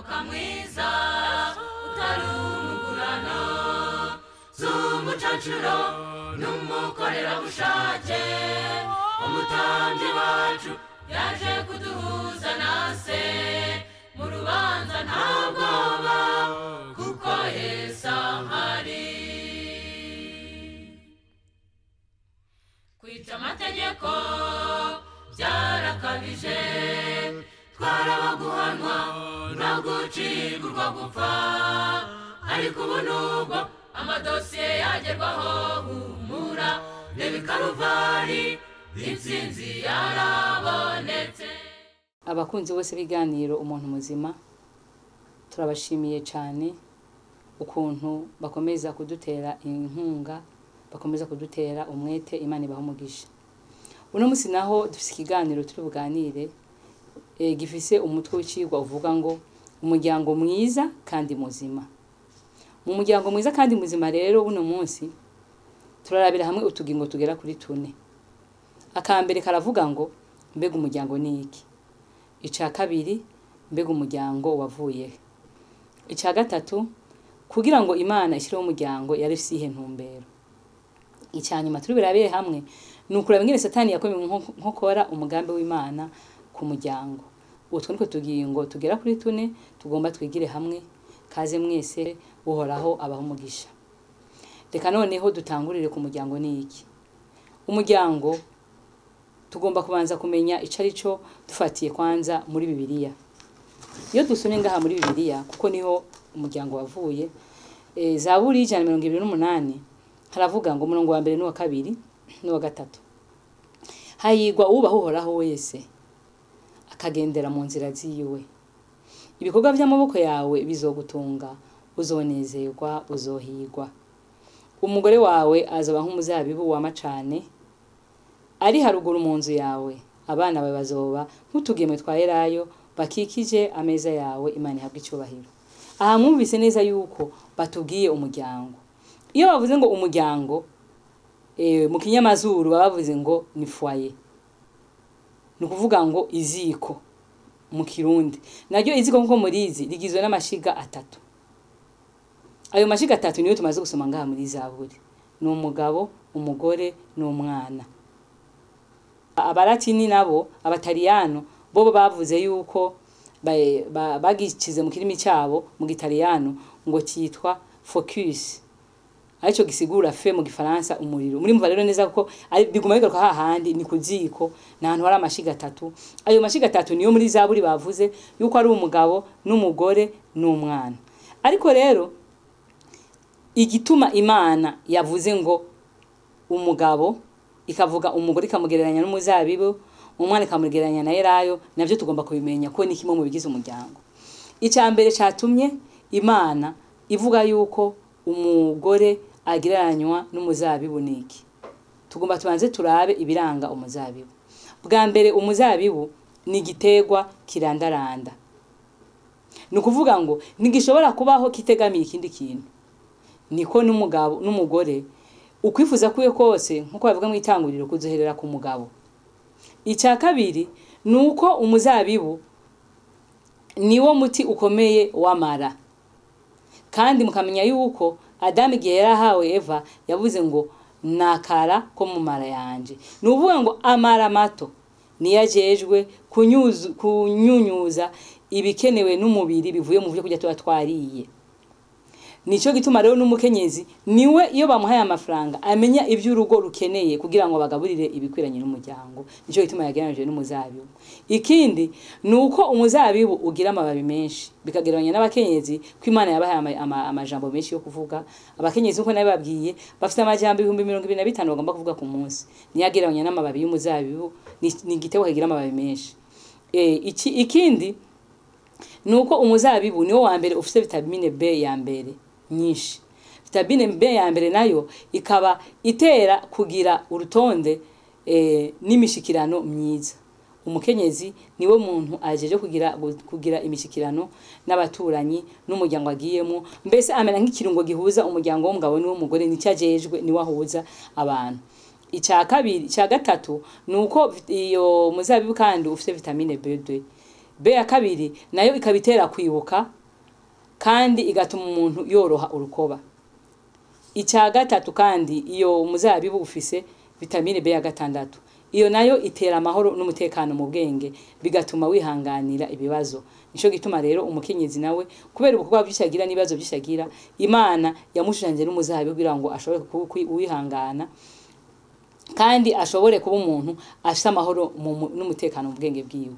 Umwavoka mwiza utari umugurano, si umucancuro n'umukorerabushake. Umutambyi wacu yaje kuduhuza na se, mu rubanza nta bwoba kuko Yesu ahari. Kwica amategeko byarakabije, twarabaguhanwa no gucirwa gupfa, ariko ubu nubwo amadosiye yagerwaho, humura reba i Karuvari intsinzi yarabonetse. Abakunzi bose b'ibiganiro Umuntu Muzima, turabashimiye cyane ukuntu bakomeza kudutera inkunga, bakomeza kudutera umwete. Imana ibaha umugisha. Uno munsi naho dufise ikiganiro turi buganire gifise umutwe w'icigwa uvuga ngo umuryango mwiza kandi muzima. Mu muryango mwiza kandi muzima rero uno munsi turarabira hamwe utugingo tugera kuri tune. Akambere karavuga ngo mbega umuryango ni iki? Ica kabiri, mbega umuryango wavuye he? Ica gatatu, kugira ngo Imana ishireho umuryango yari ifise iyihe ntumbero? Icya nyuma turi birabire hamwe ni ukuraba ingene Satani yakomye mu nkokora umugambi w'Imana ku muryango. Utwo nitwo tugingo tugera kuri tune tugomba twigire hamwe. Kaze mwese, Uhoraho abaha umugisha. Reka noneho dutangurire ku muryango ni iki. Umuryango tugomba kubanza kumenya ico ari cyo dufatiye kwanza muri Bibiliya. Iyo dusomye ngaha muri Bibiliya, kuko niho umuryango wavuye, Zaburi 128 haravuga ngo umurongo wa mbere n'uwa kabiri n'uwa gatatu: hahirwa uwubaha Uhoraho wese, akagendera mu nzira ziwe. Ibikorwa by'amaboko yawe bizogutunga, uzonezerwa, uzohigwa. Umugore wawe azoba nk'umuzabibu wama cane ari haruguru mu nzu yawe, abana bawe bazoba nk'utugemwe twa elayo bakikije ameza yawe. Imana ihabwe icyubahiro. Aha mwumvise neza yuko batubwiye umuryango. Iyo bavuze ngo umuryango, mu kinyamazuru baba bavuze ngo ni foyer, ni ukuvuga ngo iziko mu Kirundi. Naryo iziko nkuko murizi rigizwe n'amashiga atatu. Ayo mashiga atatu niyo tumaze gusoma ngaha muri Zaburi: ni umugabo, umugore n'umwana. Abalatini nabo, Abataliyano bo bavuze yuko bagikize mu kirimi cyabo, mu Gitaliyano ngo cyitwa focus, aricyo gisigura feu mu Gifaransa, umuriro. Muri mva rero neza ko biguma bigaruka hahandi, ni kuziko, ni ahantu hari amashiga atatu. Ayo mashiga atatu niyo muri Zaburi bavuze yuko ari umugabo n'umugore n'umwana. Ariko rero igituma Imana yavuze ngo umugabo, ikavuga umugore ikamugereranya n'umuzabibu, umwana ikamugereranya na elayo, navyo tugomba kubimenya ko ni kimwe mu bigize umuryango. Icya mbere catumye Imana ivuga yuko umugore agereranywa n'umuzabibu ni iki? Tugomba tubanze turabe ibiranga umuzabibu. Bwa mbere, umuzabibu ni igiterwa kirandaranda, ni ukuvuga ngo ntigishobora kubaho kitegamiye ikindi kintu. Niko n'umugabo n'umugore, ukwifuza kwiwe kose, nkuko bavuga mu Itanguriro, kuzoherera ku mugabo. Icya kabiri ni uko umuzabibu niwo muti ukomeye w'amara, kandi mukamenya yuko Adamu igihe yarahawe Eva yavuze ngo nakara ko mu mara yanje. Ni ukuvuga ngo amara mato niyo ajejwe kunyunyuza ibikenewe n'umubiri bivuye mu byo kurya tuba twariye. Nico gituma rero n'umukenyezi niwe, iyo bamuhaye amafaranga, amenya ibyo urugo rukeneye kugira ngo bagaburire ibikwiranye n'umuryango. Nico gituma yagereranije n'umuzabibu. Ikindi ni uko umuzabibu ugira amababi menshi, bikagereranya n'abakenyezi, ko Imana yabahaye amajambo menshi yo kuvuga. Abakenyezi, nkuko nabibabwiye, bafite amajambo 25,000 bagomba kuvuga ku munsi. Niyo agereranya n'amababi y'umuzabibu, ni igiterwa kigira amababi menshi. Ikindi ni uko umuzabibu niwo wa mbere ufite vitamine B ya mbere nyinshi. Vitamine B ya mbere nayo ikaba itera kugira urutonde n'imishikirano myiza. Umukenyezi niwe muntu ajeje kugira imishikirano n'abaturanyi n'umuryango agiyemo, mbese amera nk'ikirungo gihuza umuryango w'umugabo n'uw'umugore, nicyo ajejwe, niwe ahuza abantu. Icya kabiri, icya gatatu ni uko iyo muzabibu kandi ufite vitamine B2. B ya kabiri nayo ikabitera kwibuka kandi igatuma umuntu yoroha urukoba. Icya gatatu kandi iyo umuzabibu ufise vitamine B ya gatandatu, iyo nayo itera amahoro n'umutekano mu bwenge, bigatuma wihanganira ibibazo. Nico gituma rero umukenyezi nawe kubera ubukorwa byishagira n'ibibazo byishagira, Imana yamushushanyije n'umuzabibu kugira ngo ashobore kuwihangana kandi ashobore kuba umuntu afite amahoro n'umutekano mu bwenge bwiwe.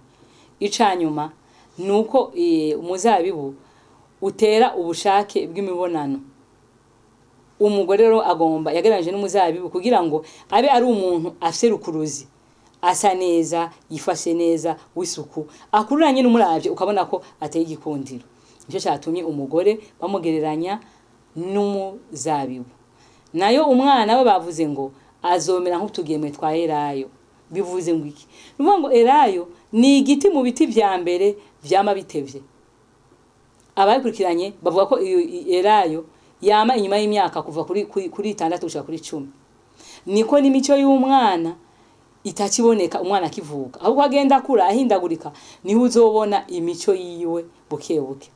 Icanyuma nuko umuzabibu utera ubushake bw'imibonano. Umugore rero agomba yagereranyije n'umuzabibu kugira ngo abe ari umuntu afite rukuruzi, asa neza, yifashe neza, w'isuku, akururanye n'umuravye ukabona ko ateye igikundiro. Nicyo cyatumye umugore bamugereranya n'umuzabibu. Nayo umwana we bavuze ngo azomera nk'utugemwe twa elayo. Bivuze ngo iki? Nuvuga ngo elayo ni igiti mu biti vya mbere vyama bitevye. Abakurikiranye bavuga ko elayo yama inyuma y'imyaka kuva kuri 6 gushika kuri 10. Niko n'imico y'umwana itakiboneka umwana akivuka, ahubwo agenda akura ahindagurika, niho uzobona imico yiwe buke buke.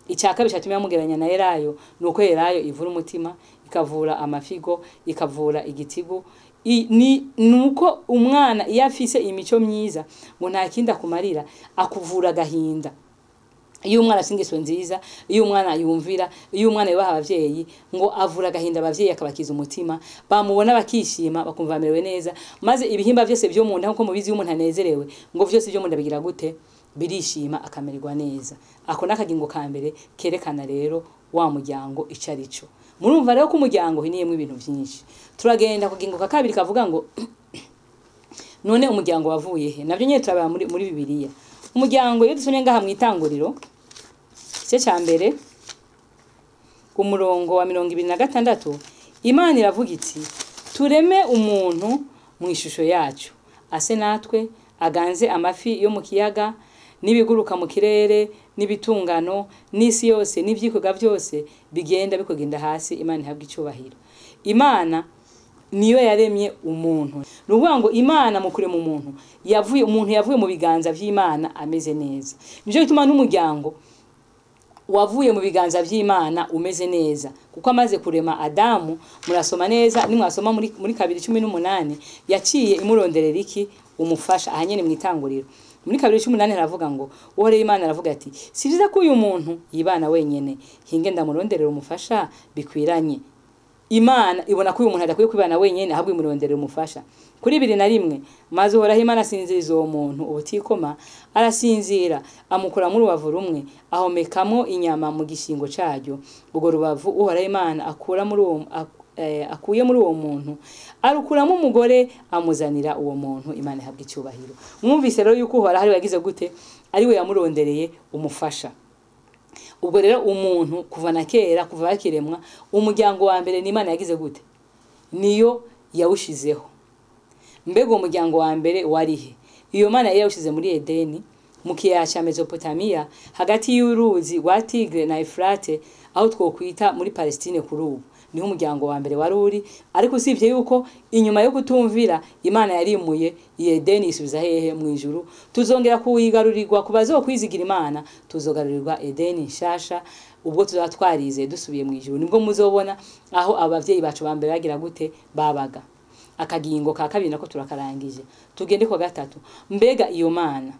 Icya kabiri cyatumye bamugereranya na elayo nuko elayo ivura umutima, ikavura amafigo, ikavura igitigu. Ni nuko umwana iyo afise imico myiza ngo nta kindi akumarira, akuvura agahinda. Iyo umwana afise ingeso nziza, iyo umwana yumvira, iyo umwana yubaha abavyeyi, ngo avura agahinda abavyeyi akabakiza umutima, bamubona bakishima, bakumva bamerewe neza, maze ibihimba byose byo mu nda, nkuko mubizi iyo umuntu anezerewe, ngo byose byo mu nda bigira gute? Birishima, akamererwa neza. Ako nakagingo ka mbere kerekana rero wa muryango ico ari cyo. Murumva rero ko umuryango hiniyemwo ibintu byinshi. Turagenda kugingo ka kabiri kavuga ngo none umuryango wavuye he? Navyo nyene turabara muri Bibiliya. Umuryango iyo dusomye ngaha mu itanguriro igice cya mbere ku murongo wa 26, Imana iravuga iti tureme umuntu mu ishusho yacu, ase natwe, aganze amafi yo mu kiyaga n'ibiguruka mu kirere n'ibitungano n'isi yose n'ivyikorwa byose bigenda bikogenda hasi. Imana ihabwa icyubahiro. Imana niyo yaremye umuntu. Nuvuga ngo Imana mu kurema umuntu yavuye, umuntu yavuye mu biganza vy'Imana ameze neza. Nico gituma n'umuryango wavuye mu biganza vy'Imana umeze neza, kuko amaze kurema Adamu, murasoma neza nimwasoma muri 2:18, yaciye imuronderera iki? Umufasha. Ahanyene mu itanguriro muri 2:18 aravuga ngo Uhoraho Imana aravuga ati si vyiza ko uyu muntu yibana wenyene, hinge ndamuronderera umufasha bikwiranye. Imana ibona ko uyu muntu adakwiye kwibana wenyene, ahubwo imuronderera umufasha. Kuri 2:1, maze Uhoraho Imana asinziriza uwo muntu ubutikoma, arasinzira, amukura mu rubavu rumwe, ahomekamo inyama mu gishingo caryo. Ubwo rubavu Uhoraho Imana akura muri uwo akuye muri uwo muntu, arukuramo umugore, amuzanira uwo muntu. Imana ihabwa icyubahiro. Mwumvise rero yuko Uhoraho ari we yagize gute? Ari we yamurondereye umufasha. Ubwo rero umuntu kuva na kera, kuva bakiremwa, umuryango wa mbere ni Imana yagize gute? Niyo yawushizeho. Mbega uwo muryango wa mbere warihe? Iyo Mana yari yawushize muri Edeni, mu kiyaya ca Mesopotamia, hagati y'uruzi rwa Tigre na Efrate, aho twokwita muri Palestine kuri ubu. Niho umuryango wa mbere wari uri. Ariko usivye yuko inyuma yo kutumvira Imana yarimuye Edeni isubiza hehe? Mu ijuru. Tuzongera kuyigarurirwa ku bazokwizigira Imana, tuzogarurirwa Edeni nshasha ubwo tuzaba twarize dusubiye mu ijuru. Nibwo muzobona aho abavyeyi bacu ba mbere bagira gute? Babaga. Akagingo ka kabiri nako turakarangije. Tugende kwa gatatu. Mbega iyo Mana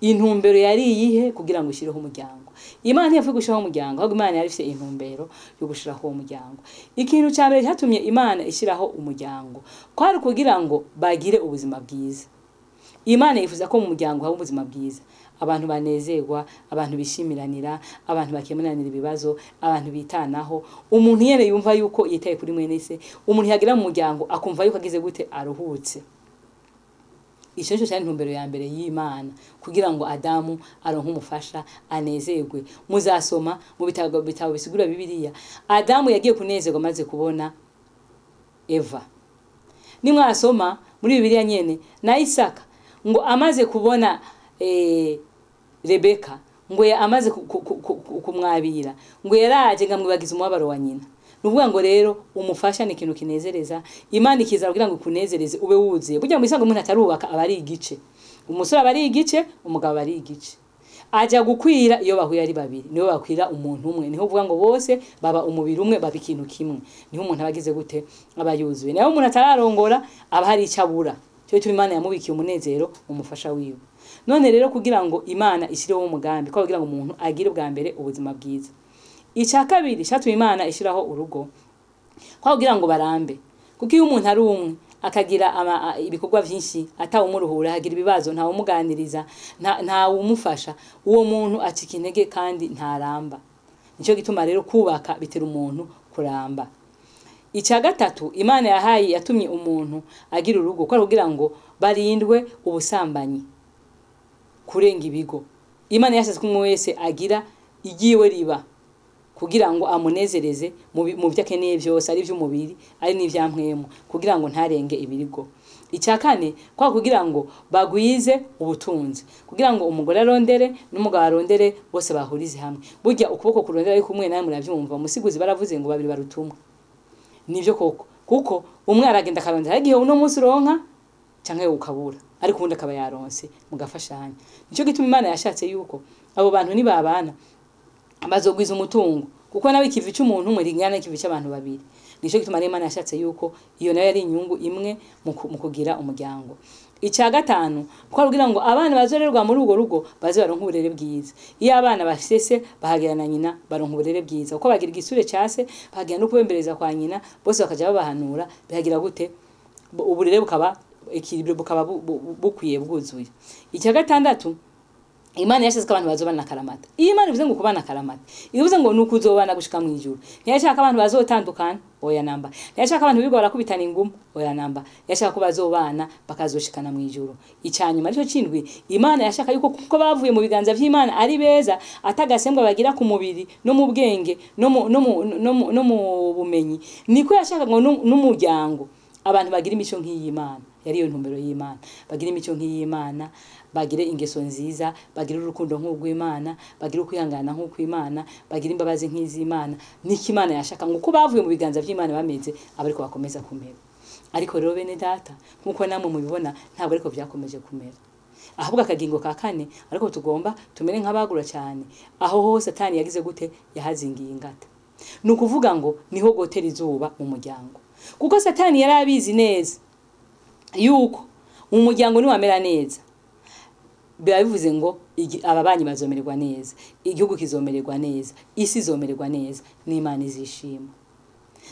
intumbero yari iyihe kugira ngo ishireho umuryango? Imana ntiyavuye gushiraho umuryango, ahubwo Imana yari ifite intumbero yo gushiraho uwo muryango. Ikintu cya mbere cyatumye Imana ishiraho umuryango kwari kugira ngo bagire ubuzima bwiza. Imana yifuza ko mu muryango haba ubuzima bwiza, abantu banezerwa, abantu bishimiranira, abantu bakemuranira ibibazo, abantu bitanaho. Umuntu yene yumva yuko yitaye kuri mwene se, umuntu yagira mu muryango akumva yuko agize gute? Aruhutse. Ico nico cyari intumbero ya mbere y'Imana, kugira ngo Adamu aronke umufasha anezerwe. Muzasoma mu bitabo bisigura Bibiliya, Adamu yagiye kunezerwa amaze kubona Eva. Nimwasoma muri Bibiliya nyene na Isaka ngo amaze kubona Rebeka, ngo amaze kumwabira, ngo yaraje ngamwibagiza umubabaro wa nyina. Nuvuga ngo rero umufasha ni ikintu kinezereza. Imana ikiza kugira ngo ikunezereze ube wuzuye. Burya mu isango umuntu atarubaka aba ari igice. Umusore aba ari igice, umugabo aba ari igice. Aja gukwira iyo bahuye ari babiri, niho bakwira umuntu umwe, niho uvuga ngo bose baba umubiri umwe, baba ikintu kimwe, niho umuntu abagize gute, aba yuzuye. Nayo umuntu atararongora aba hari icyo abura. Cyo gituma Imana yamubikiye umunezero umufasha wiwe. None rero kugira ngo Imana ishyireho umugambi ko kugira ngo umuntu agire bwa mbere ubuzima bwiza. Icya kabiri cyatumye Imana ishyiraho urugo kwa kugira ngo barambe, kuko iyo umuntu ari umwe akagira ibikorwa byinshi atawumuruhura, agira ibibazo ntawumuganiriza, ntawumufasha, uwo muntu acika intege kandi ntaramba. Nicyo gituma rero kubaka bitera umuntu kuramba. Icya gatatu Imana yahaye yatumye umuntu agira urugo kwa kugira ngo barindwe ubusambanyi, kurenga ibigo. Imana yashatse ko umwe wese agira igiwe riba kugira ngo amunezereze mu byo akeneye byose, ari iby'umubiri ari n'ibyampwemu, kugira ngo ntarenge ibirigo. Icya kane kwa kugira ngo bagwize ubutunzi, kugira ngo umugore arondere n'umugabo arondere, bose bahurize hamwe. Burya ukuboko kurondera ari kumwe, nawe murabyumva, umusiguzi baravuze ngo babiri barutumwa. Nivyo koko, kuko umwe aragenda akarondera, igihe uno munsi uronka canke ukabura, ariko ubundi akaba yaronse, mugafashanya. Nico gituma Imana yashatse yuko abo bantu nibabana bazogwiza umutungo, kuko nawe ikivi cy'umuntu umwe ringana n'ikivi cy'abantu babiri. Nico gituma rero Imana yashatse yuko iyo nayo ari inyungu imwe mu kugira umuryango. Icya gatanu kwa kugira ngo abana bazorerwa muri urwo rugo baze baronka uburere bwiza. Iyo abana bafise bahagira na nyina baronka uburere bwiza, kuko bagira igisure cyase, bahagira no kubembereza kwa nyina, bose bakaja babahanura, bihagira gute uburere bukaba ikiribwe bukaba bukwiye bwuzuye. Icya gatandatu Imana yashatse ko abantu bazobana karamata. Iyo Imana ivuze ngo kubana karamata, ivuze ngo nukuzobana gushika mu ijuru. Ntiyashaka abantu bazotandukana, oya namba. Ntiyashaka abantu bigora kubitana ingumu, oya namba. Yashaka ko bazobana bakazoshikana mu ijuru. Icyanyuma aricyo cindwi, Imana yashaka yuko kuko bavuye mu biganza by'Imana ari beza, atagasembwa bagira ku mubiri no mu bwenge no mu bumenyi. Niko yashaka ngo n'umuryango abantu bagira imico nk'iy'Imana. Yari yo ntumbero y'Imana, bagira imico nk'iy'Imana, bagire ingeso nziza, bagire urukundo nk'urw'Imana, bagire ukwihangana nk'ukw'Imana, bagire imbabazi nk'iz'Imana. Niko Imana yashaka ngo uko bavuye mu biganza by'Imana bameze abariko bakomeza kumera. Ariko rero bene data, nkuko namwe mubibona, ntabwo ariko byakomeje kumera. Ahubwo akagingo ka kane ariko tugomba tumere nk'abagura cyane, aho hose Satani yagize gute, yahazingiye ingata. Nukuvuga ngo niho gotera izuba mu muryango, kuko Satani yari abizi neza yuko umuryango ni wamera neza, biba bivuze ngo ababanyi bazomererwa neza, igihugu kizomererwa neza, isi izomererwa neza, n'Imana izishima.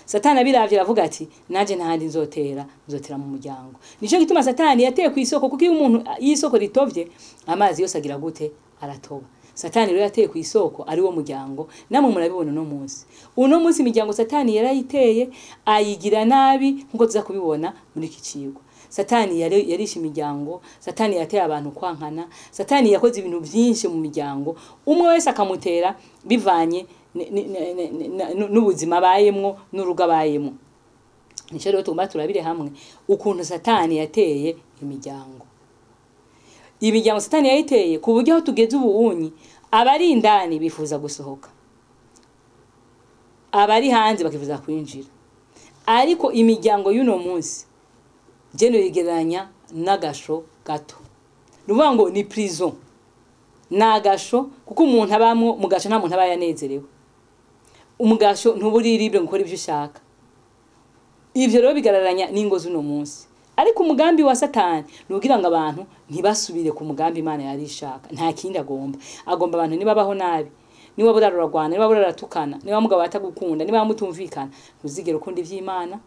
Satani abiravye aravuga ati naje ntahandi nzotera, nzotera mu muryango. Nico gituma Satani yateye ku isoko, kuko iyo umuntu y'isoko ritovye amazi yose agira gute, aratoba. Satani rero yateye ku isoko ari wo muryango, namwe murabibona no munsi. Uno munsi imiryango Satani yarayiteye ayigira nabi, nkuko tuza kubibona muri iki cigwa. Satani yarishe imiryango, Satani yateye abantu kwankana, Satani yakoze ibintu byinshi mu miryango, umwe wese akamutera bivanye n'ubuzima bayemwo n'urugo bayemwo. Nico rero tugomba turabire hamwe ukuntu Satani yateye imiryango. Imiryango Satani yayiteye ku buryo aho tugeze ubuunyi, abari indani bifuza gusohoka, abari hanze bakifuza kwinjira. Ariko imiryango y'uno munsi jeno yigereranya n'agasho gato. Nuvuga ngo ni prison, n'agasho, kuko umuntu abamwo mu gasho nta muntu aba yanezerewe. Umugasho ntuburiribwe ngo ukore ibyo ushaka. Ivyo rero bigararanya n'ingo z'uno munsi. Ariko umugambi wa Satani nugira ngo abantu ntibasubire ku mugambi Imana yari ishaka. Nta kindi agomba. Agomba abantu nibabaho nabi, niba buraruragwana, niba buraratukana, niba mugabo atagukunda, niba mutumvikana, ntuzigera ukunda ivy'Imana,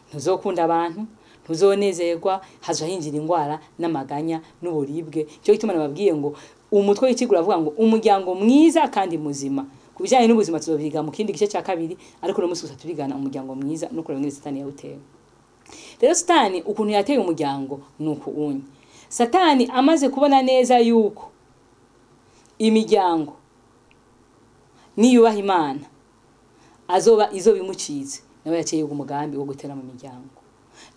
ntuzokunda abantu, ntuzonezerwa, haza hinjira ingwara n'amaganya n'uburibwe. Cyo gituma nababwiye ngo umutwe w'ikigura avuga ngo umuryango mwiza kandi muzima. Kubijanye n'ubuzima tuzobiga mu kindi gice cya kabiri, ariko no musi turigana umuryango mwiza no kureba ngene Satani yawuteye. Rero Satani ukuntu yateye umuryango nuko unye. Satani amaze kubona neza yuko imiryango niyubaha Imana azoba izo bimucitse, nawe yaciye umugambi wo gutera mu miryango.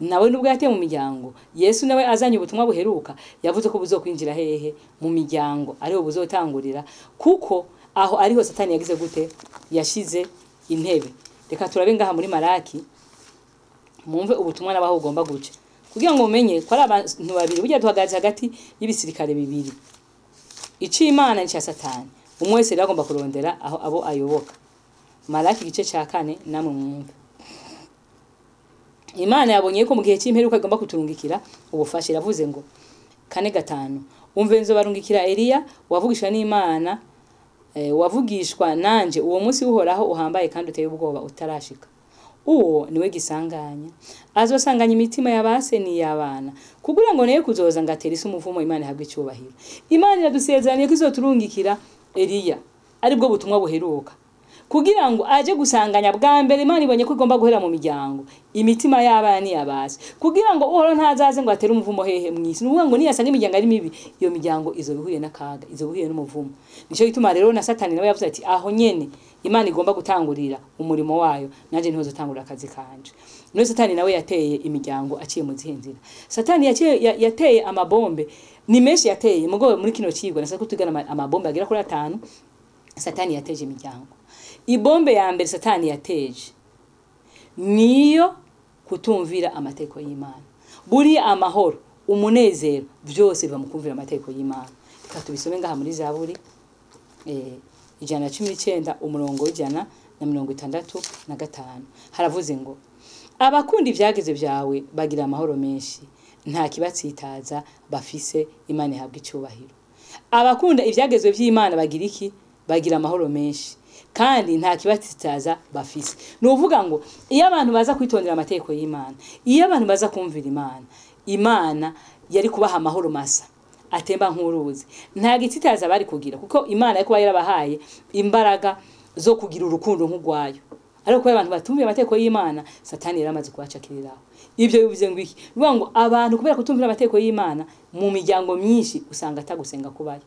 Nawe nubwo yateye mu miryango, Yesu nawe azanye ubutumwa buheruka, yavuze ko buzokwinjira hehe mu miryango, ariho buzotangurira, kuko aho ariho Satani yagize gute, yashize intebe. Reka turabe ngaha muri Malaki mumve ubutumwa nabaho ugomba guca, kugira ngo umenye ko ari abantu babiri burya duhagaze hagati y'ibisirikare bibiri. Ic'Imana n'icya Satani. Umwe wese rero agomba kurondera aho abo ayoboka. Malaki igice ca 4 namwe mwumve. Imana yabonye ko mu gihe cy'imperuka igomba kuturungikira ubufasha, iravuze ngo 4:5 umve nzobarungikira Eliya wavugishwa n'Imana, wavugishwa nanje uwo munsi uhoraho uhambaye kandi uteye ubwoba utarashika. Uwo niwe gisanganya, azosanganya imitima y'abase n'iy'abana, kugira ngo naye kuzoza ngatera isi umuvumo. Imana ihabwe icyubahiro. Imana iradusezeraniye ko izoturungikira Eliya, aribwo butumwa buheruka, kugira ngo aje gusanganya. Bwa mbere Imana ibonye ko igomba guhera mu miryango, imitima y'abana n'iy'abase, kugira ngo Uhoraho ntazaze ngo atere umuvumo hehe mw'isi. Ni ukuvuga ngo niyasanga imiryango ari mibi, iyo miryango izoba ihuye n'akaga, izoba ihuye n'umuvumo. Nico gituma rero na Satani nawe yavuze ati aho nyene Imana igomba gutangurira umurimo wayo, nanje niho nzotangurira akazi kanje. None Satani nawe yateye imiryango aciye mu zihe nzira? Satani yateye amabombe ni menshi yateye, mugo muri kino cigwa nashaka kutugana amabombe agera kuri 5 Satani yateje imiryango. Ibombe ya mbere Satani yateje niyo kutumvira amategeko y'Imana. Buri amahoro, umunezero, byose biva mu kumvira amategeko y'Imana. Reka tubisome ngaha muri Zaburi 119 umurongo 165. Haravuze ngo abakunda ivyageze byawe bagira amahoro menshi, nta kibatsitaza bafise. Imana ihabwa icyubahiro. Abakunda ivyagezwe by'Imana bagira iki? Bagira amahoro menshi kandi nta kibatsitaza bafise. Ni uvuga ngo iyo abantu baza kwitondera amategeko y'Imana, iyo abantu baza kumvira Imana, Imana yari kubaha amahoro masa atemba nk'uruzi, nta gitsitaza bari kugira, kuko Imana yari kuba yarabahaye imbaraga zo kugira urukundo nk'urwayo. Ariko kubera abantu batumviye amategeko y'Imana, Satani yaramaze kubacakiriraho. Ibyo bivuze ngo iki? Bivuga ngo abantu kubera kutumvira amategeko y'Imana, mu miryango myinshi usanga atagusenga kubayo.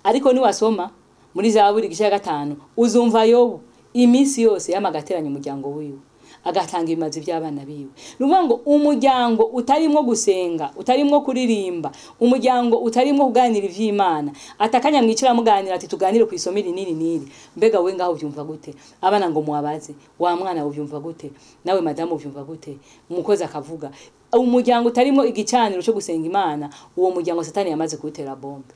Ariko niwasoma muri Zaburi igice cya 5 uzumva Yobu iminsi yose yamagateranya umuryango wiwe, agatanga ibimazi by'abana biwe. Nuvuga ngo umuryango utarimwo gusenga, utarimwo kuririmba, umuryango utarimwo kuganira ivy'Imana, atakanya mwicara muganira ati tuganire ku isomo iri niri niri, mbega we ngaho uvyumva gute? Abana ngo muwabaze, wa mwana uvyumva gute? Nawe madamu uvyumva gute? Umukozi akavuga. Umuryango utarimwo igicaniro cyo gusenga Imana, uwo muryango Satani yamaze kuwutera bombe.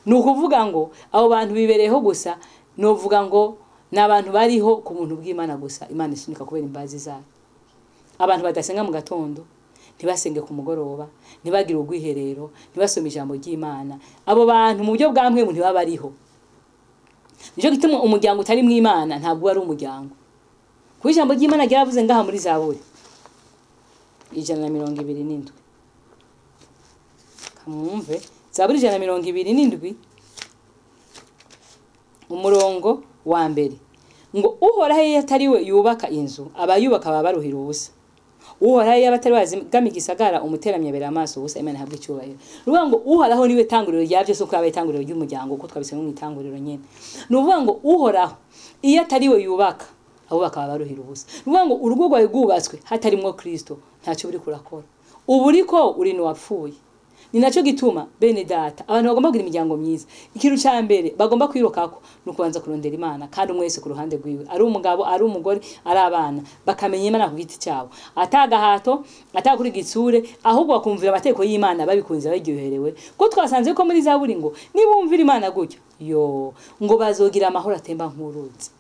Nukuvuga ngo abo bantu bibereho gusa, novuga ngo nabantu bariho ku buntu bw'Imana gusa. Imana isunika kubera imbazi zayo. Abantu badasenga mu gatondo, ntibasenge ku mugoroba, ntibagire urwiherero, ntibasome ijambo ry'Imana, abo bantu mu buryo bwa mpwemu ntibaba bariho. Nico gituma umuryango utari mu Imana ntabwo ari umuryango. Kuko ijambo ry'Imana ryaravuze ngaha muri Zaburi 127. Kamwumve Zaburi 127 umurongo wa mbere ngo Uhoraho iyo atari we yubaka inzu, abayubaka baba baruhira ubusa. Uhoraho iyo abatari bazigama igisagara, umuteramye abera amaso ubusa. Imana ihabwe icyubahiro. Nuvuga ngo Uhoraho niwe tanguriro rya byose, uko yabaye itanguriro ry'umuryango, uko twabisomye mu itanguriro nyene. Nuvuga ngo Uhoraho iyo atari we yubaka, abubaka baba baruhira ubusa. Nuvuga ngo urugo rwawe rwubatswe hatarimwo Kristo, ntacyo uri kurakora, ubu uriko uri n'uwapfuye. Ni naco gituma bene data abantu bagomba kugira imiryango myiza, ikintu ca mbere bagomba kwirukako no kubanza kurondera Imana, kandi umwe wese ku ruhande rwiwe, ari umugabo, ari umugore, ari abana, bakamenya Imana ku giti cyabo, atagahato, atakuri gitsure, ahubwo bakumvira amategeko y'Imana babikunze baryoherewe. Ko twasanze ko muri Zaburi ngo nibumvira Imana gutyo, yo ngo bazogira amahoro atemba nk'uruzi.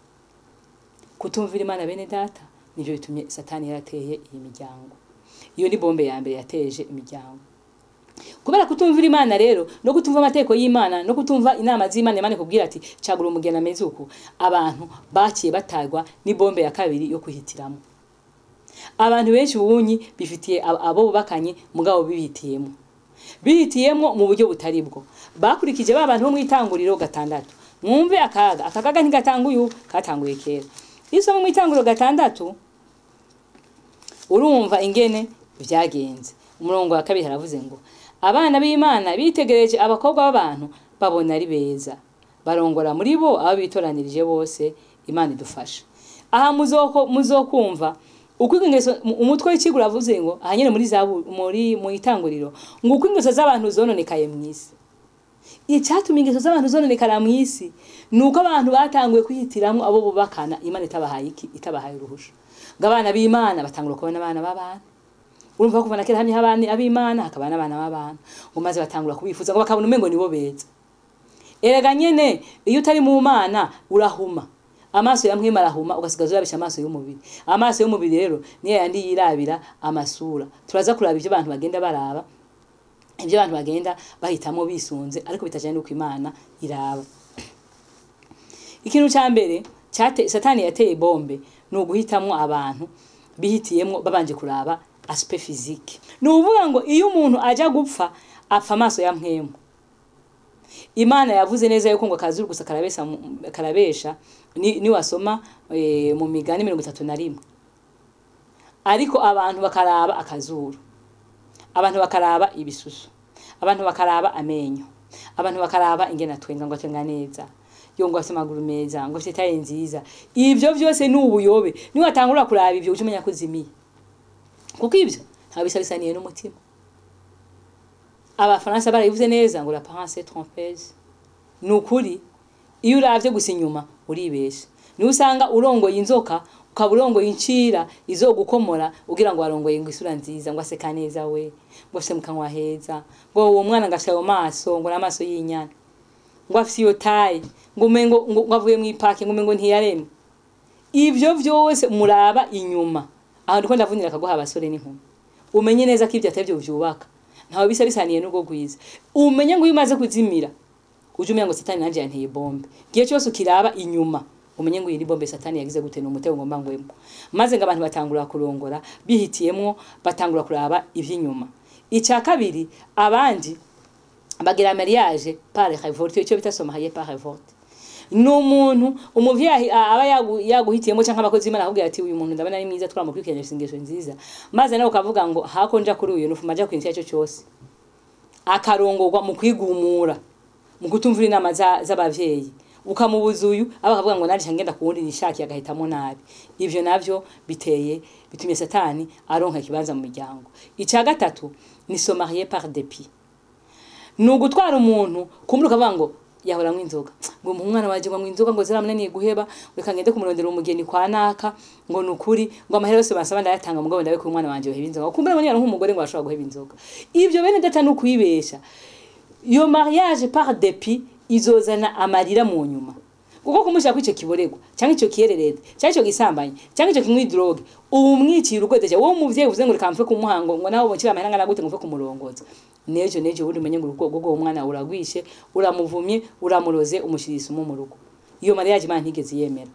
Kutumvira Imana bene data nivyo bitumye Satani yarateye iyi miryango. Iyo ni bombe ya mbere yateje imiryango. Kubera kutumvira Imana rero, no kutumva amategeko y'Imana, no kutumva inama z'Imana, Imana ikubwira ati cagura umugeni ameze uku, abantu baciye batagwa ni bombe ya kabiri yo kuhitiramo. Abantu benshi ubunyi bifitiye abo bubakanye, mugabo bibitiyemo, bihitiyemo mu buryo butari bwo. Bakurikije ba bantu bo mu itanguriro 6. Mwumve akaga, akakaga ntigatanguye, katanguye kera. Isomo mu itanguriro 6 urumva ingene vyagenze. Umurongo wa 2 haravuze ngo abana b'Imana bitegereje abakobwa b'abantu babona ari beza, barongora muri bo abo bitoranirije bose. Imana idufasha. Aha muzokumva uko ingeso, umutwe w'ikigura avuze ngo aha nyene muri Zaburi, muri mu itanguriro, ngo uko ingeso z'abantu zononekaye mw'isi. Icyatumye ingeso z'abantu zononekara mw'isi nuko abantu batanguye kwihitiramwo abo bubakana Imana itabahaye iki? Itabahaye uruhusha. Ngo abana b'Imana batangura kubona abana b'abantu, Urumva kuva na kera hamye abana ab'Imana hakaba n'abana b'abantu, ngo maze batangura kubifuza ngo bakabona umengo nibo beza. Erega nyene iyo utari mu Mana urahuma, amaso ya mwema arahuma, ugasigaza urabisha amaso y'umubiri. Amaso y'umubiri rero niyo yandi yirabira amasura. Turaza kuraba ivyo abantu bagenda baraba, ivyo abantu bagenda bahitamo bisunze, ariko bitajanye n'uko Imana iraba. Ikintu ca mbere Satani yateye bombe ni uguhitamwo abantu bihitiyemwo babanje kuraba aspect physique. Ni ukuvuga ngo iyo umuntu aja gupfa apfa amaso ya mpwemu. Imana yavuze neza yuko ngo akazuru gusa karabesha, ni wasoma mu migani 31. Ariko abantu bakaraba akazuru, abantu bakaraba ibisusu, abantu bakaraba amenyo, abantu bakaraba ingene twenga, ngo atwenga neza, yo ngo afite amaguru meza, ngo afite taye nziza. Ivyo vyose ni ubuyobe. Ni watangura kuraba ivyo ucumenya ko zimiye, kuko ivyo ntabwo bisa bisaniye n'umutima. Abafaransa barabivuze neza ngo l'apparence est trompeuse. Ni ukuri, iyo uravye gusa inyuma uribesha. Niho usanga urongoye inzoka, ukaba urongoye incira izogukomora, ugira ngo warongoye ngo isura nziza, ngo aseka neza we, ngo afise mu kanwa heza, ngo uwo mwana ngo afise ayo maso, ngo n'amaso y'inyana, ngo afise iyo taye, ngo umengo ngo avuye mw'ipake, ngo umengo ntiyaremwe. Ivyo vyose muraba inyuma. Aho ndiko ndavunira akaguha abasore n'inkumi, umenye neza ko ivyo atari vyo vyubaka, ntawe bisa bisaniye n'ubwo gwiza. Umenye ngo iyo umaze kuzimira uje umenya ngo Satani nanje yanteye bombe. Gihe cyose ukiraba inyuma umenye ngo iyi bombe Satani yagize gute, ni umutego ngomba ngwemo. Maze ngo abantu batangura kurongora bihitiyemwo, batangura kuraba ivy'inyuma. Icya kabiri, abandi bagira mariage par révolte, icyo bita se marier par révolte. Ni umuntu umuvyeyi aba yaguhitiyemo canke abakozi b'Imana akubwira ati uyu muntu ndabona ari mwiza, twaramukurikiranye ingeso nziza, maze nawe ukavuga ngo hako nja kuri uyu nufuma nja kwintu cyo cyose, akarongorwa mu kwigumura, mu kutumvira inama z'abavyeyi, ukamubuza uyu aba akavuga ngo nanje ngenda kuwundi nishaki, agahitamo nabi. Ivyo navyo bitumye Satani aronka ikibanza mu miryango. Icya gatatu ni se marier par dépit. Ni ugutwara umuntu kumbura ukavuga ngo yahora anywa inzoga, ngo umwana waje ngo anywa inzoga ngo ziramunaniye guheba, reka ngende kumurondera umugeni kwa naka, ngo nukuri ngo amahera yose basaba ndayatanga, mugabo ndabe ko umwana wanje yoheba inzoga. Kumbura ngo niyaronka umugore ngo ashobora guheba inzoga. Ivyo bene data ni ukwibesha. Iyo mariage par dépit izozana amarira mu nyuma, kuko kumushaka kwico kiborego cyangwa ico kiyerereze cyangwa ico gisambanye cyangwa ico kinywa drogue, ubu mwiciye urugo deja. Wowe umuvyeyi uvuze ngo reka mve kumuhango, ngo nawe ubonye amahera ngana gute ngo mve kumurongoza, nejo nejo ubundi umenye ngo urugo rw'uwo mwana uragwishe, uramuvumye, uramuroze, umushirisa umu mu rugo. Iyo mariage Imana ntigeze yemera.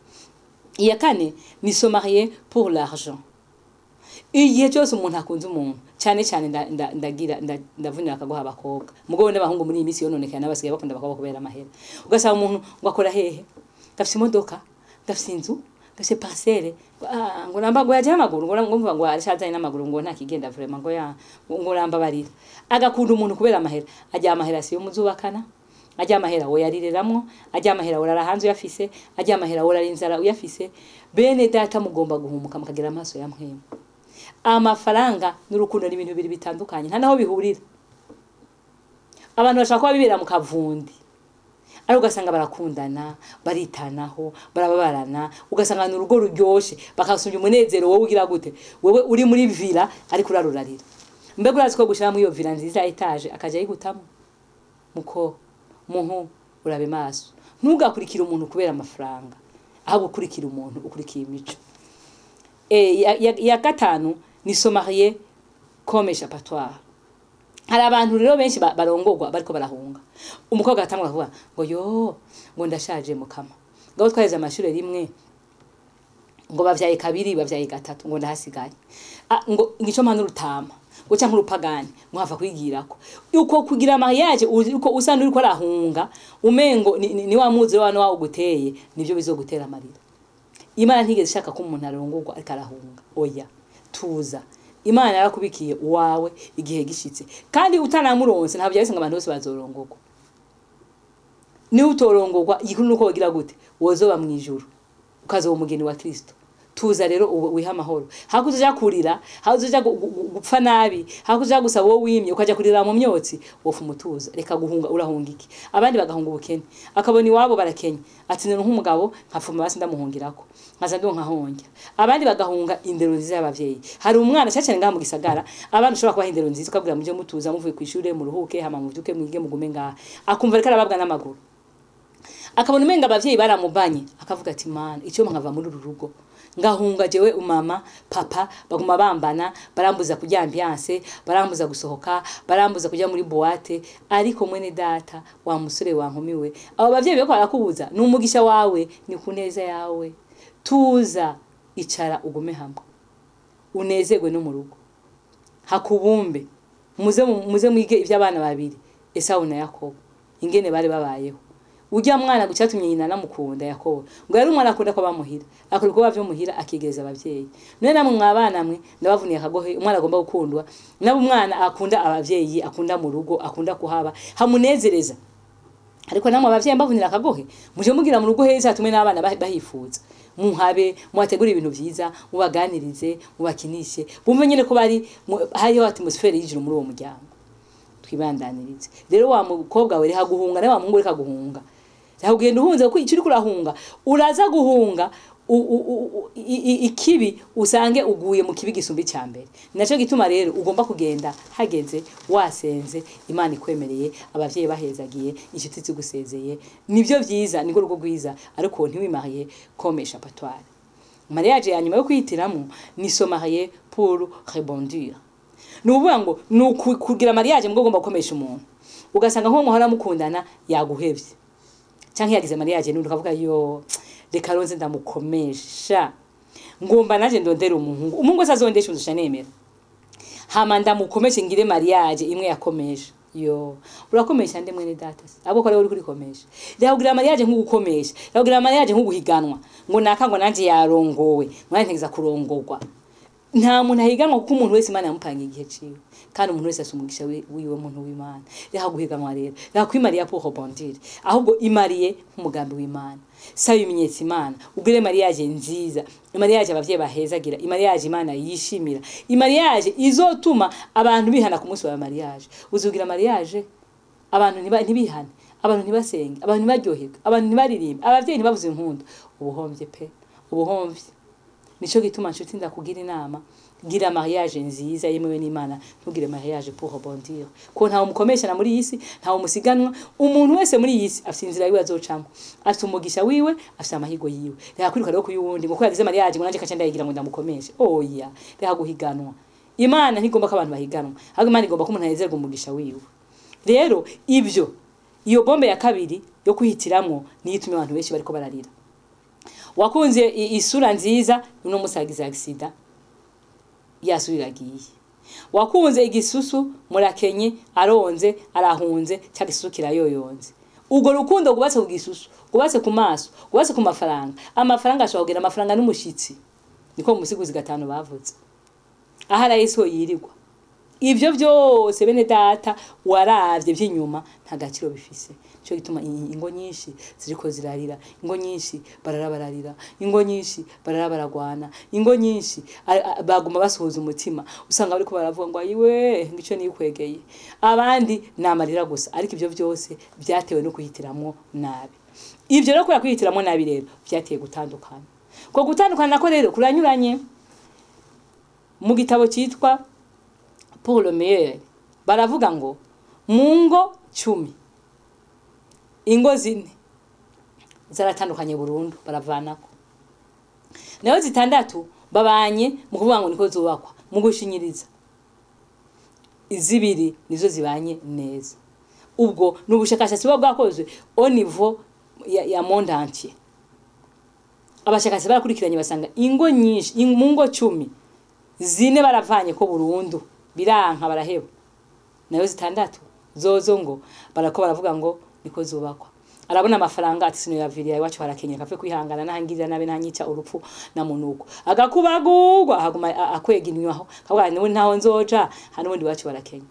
Iya kane ni se marier pour l'argent. Igihe cyose umuntu akunze umuntu, cyane cyane ndavunira akaguha abakobwa, mugabo n'abahungu muri iyi minsi yononekaye n'abasigaye bakunda abakobwa kubera amahera. Ugasaba umuntu ngo akora hehe, gafise imodoka, gafise inzu, gafise parcelle, ngo namba ngo yaje n'amaguru, ngo ngumva ngo arashazanye n'amaguru, ngo nta kigenda vraiment, ngo ya ngo ramba barira. Agakunda umuntu kubera amahera, ajya amahera siyo muzubakana, ajya amahera we yarireramwo, ajya amahera urara hanze uyafise, ajya amahera urara inzara uyafise. Bene data mugomba guhumuka mukagira amaso ya mpwemu. Amafaranga n'urukundo ni ibintu bibiri bitandukanye, nta naho bihurira. Abantu bashaka kuba bibera mu kavundi, ariko ugasanga barakundana, baritanaho, barababarana, ugasanga ni urugo ruryoshe, bakasumbya umunezero wowe ugira gute, wewe uri muri villa ariko urarurarira. Mbega urazi ko gushira muri iyo villa nziza etage akaja yigutamo? Muko muhu urabe maso, ntugakurikira umuntu kubera amafaranga, ahubwo ukurikira umuntu ukurikiye imico. Ya gatanu ni se marier comme échappatoire. Hari abantu rero benshi barongorwa bariko barahunga. Umukobwa atangura kuvuga ngo yo ngo ndashaje mukama, ngo twaheze amashure rimwe, ngo bavyaye kabiri, bavyaye gatatu, ngo ndahasigaye, ngo ngico mpana urutama, ngo canke urupagani, ngo hava kwigirako. Uko kugira mariage uko usa n'uriko arahunga, umengo ni wa muzi wa wa uguteye, nivyo bizogutera amarira. Imana ntigeze ishaka ko umuntu arongorwa ariko arahunga. Oya, tuza. Imana yarakubikiye uwawe igihe gishitse, kandi utanamuronse ntabwo byahise ngo abantu bose bazorongorwa. Ni utorongorwa igikuru nuko wogira gute, wozoba mu ijuru ukazoba umugeni wa Kristo. Tuza rero wiha amahoro. Hakuzoja kurira, hakuzoja gupfa nabi, hakuzoja gusaba wowe wimye ukaja kurira mu myotsi, wofu mutuza. Reka guhunga, urahunga iki? Abandi bagahunga ubukene, akabona iwabo barakenya, ati none nk'umugabo nkafuma basi ndamuhungirako, nkaza ndonka honjya. Abandi bagahunga indero nziza y'abavyeyi. Hari umwana cyane ngaha mu gisagara, abana ushobora kubaha indero nziza ukabwira muje mutuza, muvuye ku ishure muruhuke, hama muvyuke mwige mugume ngaha, akumva ariko arababwa n'amaguru, akabona umenga abavyeyi baramubanye, akavuga ati mana icyo nkava muri uru rugo ngahunga jewe umama papa baguma bambana, barambuza kujya ambiance, barambuza gusohoka, barambuza kujya muri boîte. Ariko mwene data wa musore wankumiwe, abo bavyeyi beko barakubuza, ni umugisha wawe, ni kuneza yawe. Tuza, icara ugume hamwe, unezerwe no mu rugo, hakubumbe, muze mwige ivy'abana babiri Esawu na Yakobo ingene bari babayeho. Ujya mwana gucyatumye nyina namukunda Yakobo, ngo yari umwana akunda ko bamuhira, akora uko bavyo muhira, akigereza abavyeyi. None namwe mwabana mwe ndabavuniye akagohe, umwana agomba gukundwa, nabo umwana akunda abavyeyi, akunda mu rugo, akunda kuhaba hamunezereza. Ariko namwe abavyeyi mbavunira akagohe, muje mugira mu rugo heza hatumwe n'abana bahifuza, muhabe mubategura ibintu vyiza, mubaganirize, mubakinishe, bumve nyene ko bari hariho atmosphere y'ijuru muri uwo muryango. Twibandanirize rero, wa mukobwa we reka guhunga, nawe wa muhungu reka guhunga. Reka kugenda uhunze, kuko icyo uriko urahunga, uraza guhunga ikibi, usange uguye mu kibi gisumba icya mbere. Nacyo gituma rero ugomba kugenda hageze, wasenze, Imana ikwemereye, abavyeyi bahezagiye, inshuti zigusezeye. Nibyo vyiza, niko rugo rwiza. Ariko ntiwimariye comme échappatoire. Mariage ya nyuma yo kwihitiramo ni se marier pour rebondir. Ni ukuvuga ngo ni kugira mariage mbwo ugomba gukomesha umuntu, ugasanga nko muhora mukundana yaguhevye canke yagize mariage n'undi, ukavuga yo reka ronze ndamukomesha, ngomba naje ndondera umuhungu, umuhungu wese azondesha unzusha nemera, hama ndamukomeshe ngire mariage imwe yakomesha. Yo urakomesha nde mwene data se? Abo ko uri kurikomesha. Reka kugira mariage nk'ugukomesha, reka kugira mariage nk'uguhiganwa, ngo naka ngo nanje yarongowe, mwana ntegeza kurongorwa. Nta muntu ahiganwa, kuko umuntu wese Imana yamupangiye igihe ciwe, kandi umuntu wese asumugisha wiwe. Muntu w'Imana, reka guhiganwa rero, reka kwimariya pour rebondir, ahubwo imariye nk'umugambi w'Imana. Saba ibimenyetso Imana, ugire mariage nziza, mariage abavyeyi bahezagira, mariage Imana yishimira, mariage izotuma abantu bihana ku munsi wa mariage. Uzugira mariage abantu ntibihane, abantu ntibasenge, abantu ntibaryoherwe, abantu ntibaririmbe, abavyeyi ntibavuze impundu, ubuhomvye pe, ubuhomvye. Nico gituma nshuti ndakugira inama, gira mariage nziza yemewe n'Imana, ntugire mariage pour rebondir, ko ntawe mukomesha na muri iyi si, ntawe musiganwa. Umuntu wese muri iyi si afite inzira yiwe azocamo, afite umugisha wiwe, afite amahigo yiwe. Reka kwiruka rero kuyuwundi ngo ko yagize mariage ngo nanje kaca ndayigira ngo ndamukomeshe. Oya, reka guhiganwa. Imana ntigomba ko abantu bahiganwa, ahubwo Imana igomba ko umuntu anezerwa umugisha wiwe. Rero ibyo, iyo bombe ya kabiri yo kwihitiramwo niyo itumye abantu benshi bariko bararira. Wakunze isura nziza, uno musi agize accident, yasubiragiye. Wakunze igisusu, murakenye, aronze, arahunze, cya gisusu kirayoyonze. Ubwo rukundo rwubatse ku gisusu, rwubatse ku maso, rwubatse ku mafaranga, amafaranga ashobora kugira amafaranga n'umushitsi, niko mu musiguzi gatanu bavuze, ahari Yesu yirirwa. Ibyo byose bene data waravye by'inyuma nta gaciro bifise. Cyo gituma ingo nyinshi ziriko zirarira, ingo nyinshi barara bararira, ingo nyinshi barara baragwana, ingo nyinshi baguma basuhuza umutima, usanga bariko baravuga ngo ayiwe ngico nikwegeye, abandi namarira gusa. Ariko ibyo byose byatewe no kuhitiramwo nabi. Ibyo rero kubera kwihitiramwo nabi rero byateye gutandukana. Ko gutandukana nako rero kuranyuranye. Mu gitabo cyitwa Pour le meilleur baravuga ngo mu ngo 10, ingo 4 zaratandukanye burundu, baravanako, nayo 6 babanye mu kuvuga ngo niko zubakwa, mu gushinyiriza. 2 nizo zibanye neza. Ubwo ni ubushakashatsi buba bwakozwe au niveau ya monde entier. Abashakashatsi barakurikiranye basanga ingo nyinshi, mu ngo 10, 4 baravanye ko burundu, biranka, baraheba, nayo 6 zozo ngo barako baravuga ngo niko zubakwa. Arabona amafaranga ati sino yaviriya iwacu harakenyera, kafe kwihangana nahangirira nabe ntanyica urupfu na munuko, agakubagurwa, aguma akwega inywaho, kavuga niwe ntaho nzoja hano, ubundi iwacu barakenya.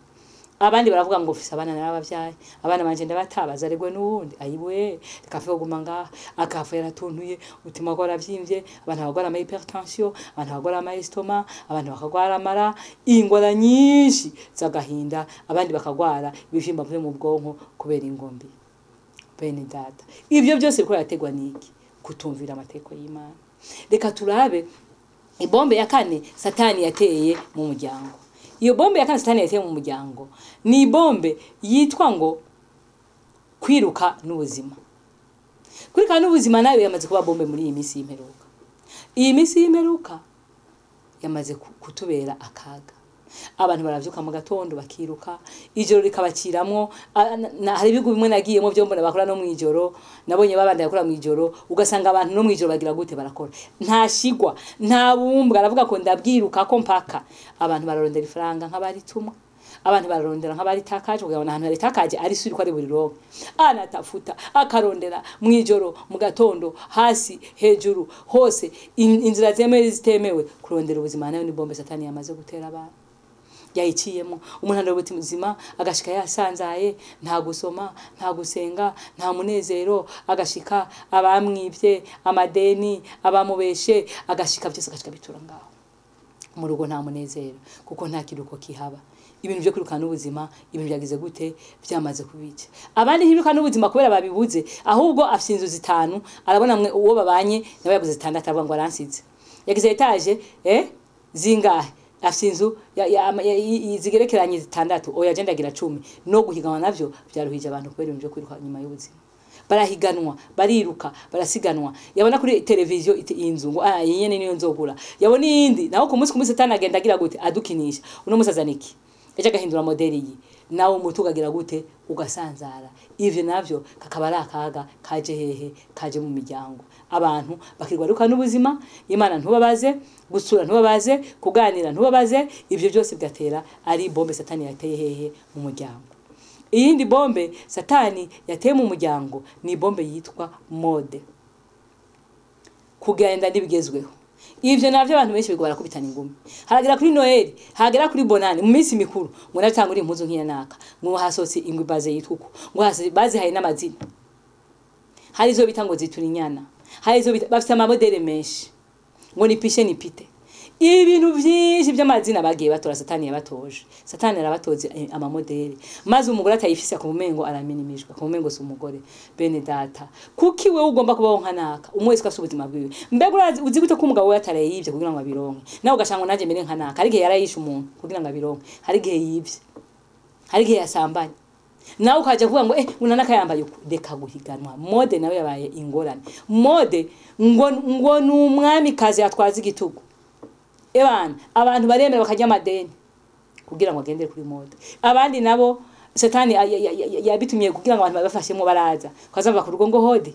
Abandi baravuga ngo mfise abana narabavyaye, abana banje ndabatabaza aregwe n'uwundi, ayiwe reka mfe kuguma ngaha, akafa yaratuntuye, umutima wagora waravyimbye, abantu bagwara ama hypertension, abantu bagwara ama estomac, abantu bakagwara amara, ingwara nyinshi z'agahinda, abandi bakagwara ibivyimba vyo mu bwonko kubera ingombi. Bene data, ivyo byose biriko birategwa n'iki? Kutumvira amategeko y'Imana. Reka turabe ibombe ya kane Satani yateye mu muryango. Iyo bombe ya kane Satani yateye mu muryango ni bombe yitwa ngo kwiruka n'ubuzima. Kwiruka n'ubuzima nayo yamaze kuba bombe muri iyi minsi y'imperuka. Iyi minsi y'imperuka yamaze kutubera akaga. Abantu baravyuka mu gatondo bakiruka, ijoro rikabaciramwo. Hari ibihugu bimwe nagiyemo vyo mbona bakora no mwijoro, nabonye babandi bakora mwijoro, ugasanga abantu no mwijoro bagira gute, barakora, nta shigwa nta bumbwa. Aravuga ko ndabwiruka ko mpaka abantu bararondera ifaranga nk'abaritumwa, abantu bararondera nk'abaritakaje, kugira ngo ahantu haritakaje ari suri ko ari buri ronke, anatafuta akarondera mwijoro, mu gatondo, hasi hejuru hose, inzira zemewe zitemewe, kurondera ubuzima. Nayo ni bombe Satani yamaze gutera abantu, yayiciyemo. Umuntu arondera ubuzima agashika yasanzaye, nta gusoma, nta gusenga, nta munezero, agashika abamwivye amadeni, abamubeshe, agashika byose agashika bitura ngaho mu rugo, nta munezero kuko nta kiruko kihaba. Ibintu byo kwirukana n'ubuzima, ibintu byagize gute, byamaze kubica. Abandi ntibirukana n'ubuzima kubera babibuze, ahubwo afite inzu 5, arabona mwe uwo babanye nawe yaguze 6, aravuga ngo aransize, yagize etage zingahe, afite inzu zigerekeranye 6, oya agenda agira 10. No guhiganwa navyo byaruhije abantu kubera ibintu byo kwiruka nyuma y'ubuzima. Barahiganwa, bariruka, barasiganwa. Yabona kuri televiziyo inzu ngo iyi nyene niyo nzogura, yabona iyindi naho ku munsi ku munsi Satani agenda agira gute, adukinisha. Uno munsi azana iki, ejo agahindura modeli iyi, nawe umutu ukagira gute, ugasanzara. Ivyo navyo kakaba ari akaga kaje hehe, kaje mu miryango. Abantu bakirwa ruka n'ubuzima, Imana ntubabaze, gusura ntubabaze, kuganira ntubabaze, ivyo byose bigatera ari bombe Satani yateye hehe mu muryango. Iyindi bombe Satani yateye mu muryango ni bombe yitwa mode, kugenda n'ibigezweho. Ivyo navyo abantu benshi bigora barakubitana ingumi. Haragera kuri Noel, haragera kuri Bonane, mu minsi mikuru, ngo natanga uri impuzu nk'iya naka, ngo hasotse ingwi baze yitwa uko, ngo bazihaye n'amazina. Hari izo bita ngo zitura inyana, hari izo bita, bafite amamodele menshi, ngo ni pishe ni pite. Ibintu byinshi by'amazina bagiye batora, Satani yabatoje. Satani arabatoze amamodeli, maze umugore atayifise akumumengo araminimijwe, akumumengo si umugore. Bene data, kuki wewe ugomba kubaho nka naka, umwe wese afite ubuzima bwiwe. Mbega uzi gute ko umugabo we ataraye yivye kugira ngo abironke, nawe ugashanga naje mere nka naka? Hari igihe yarayishe umuntu kugira ngo abironke, hari igihe yivye, hari igihe yasambanye, nawe ukaja kuvuga ngo unanaka yambaye uko. Reka guhiganwa. Mode nawe yabaye ingorane. Mode ngo ni umwami kazi atwaza igitugu. Ebana abantu baremera bakajya amadeni kugira ngo agendere kuri mode. Abandi nabo Satani yabitumye kugira ngo abantu babafashemo, baraza kwazamba ku rugo ngo hodi,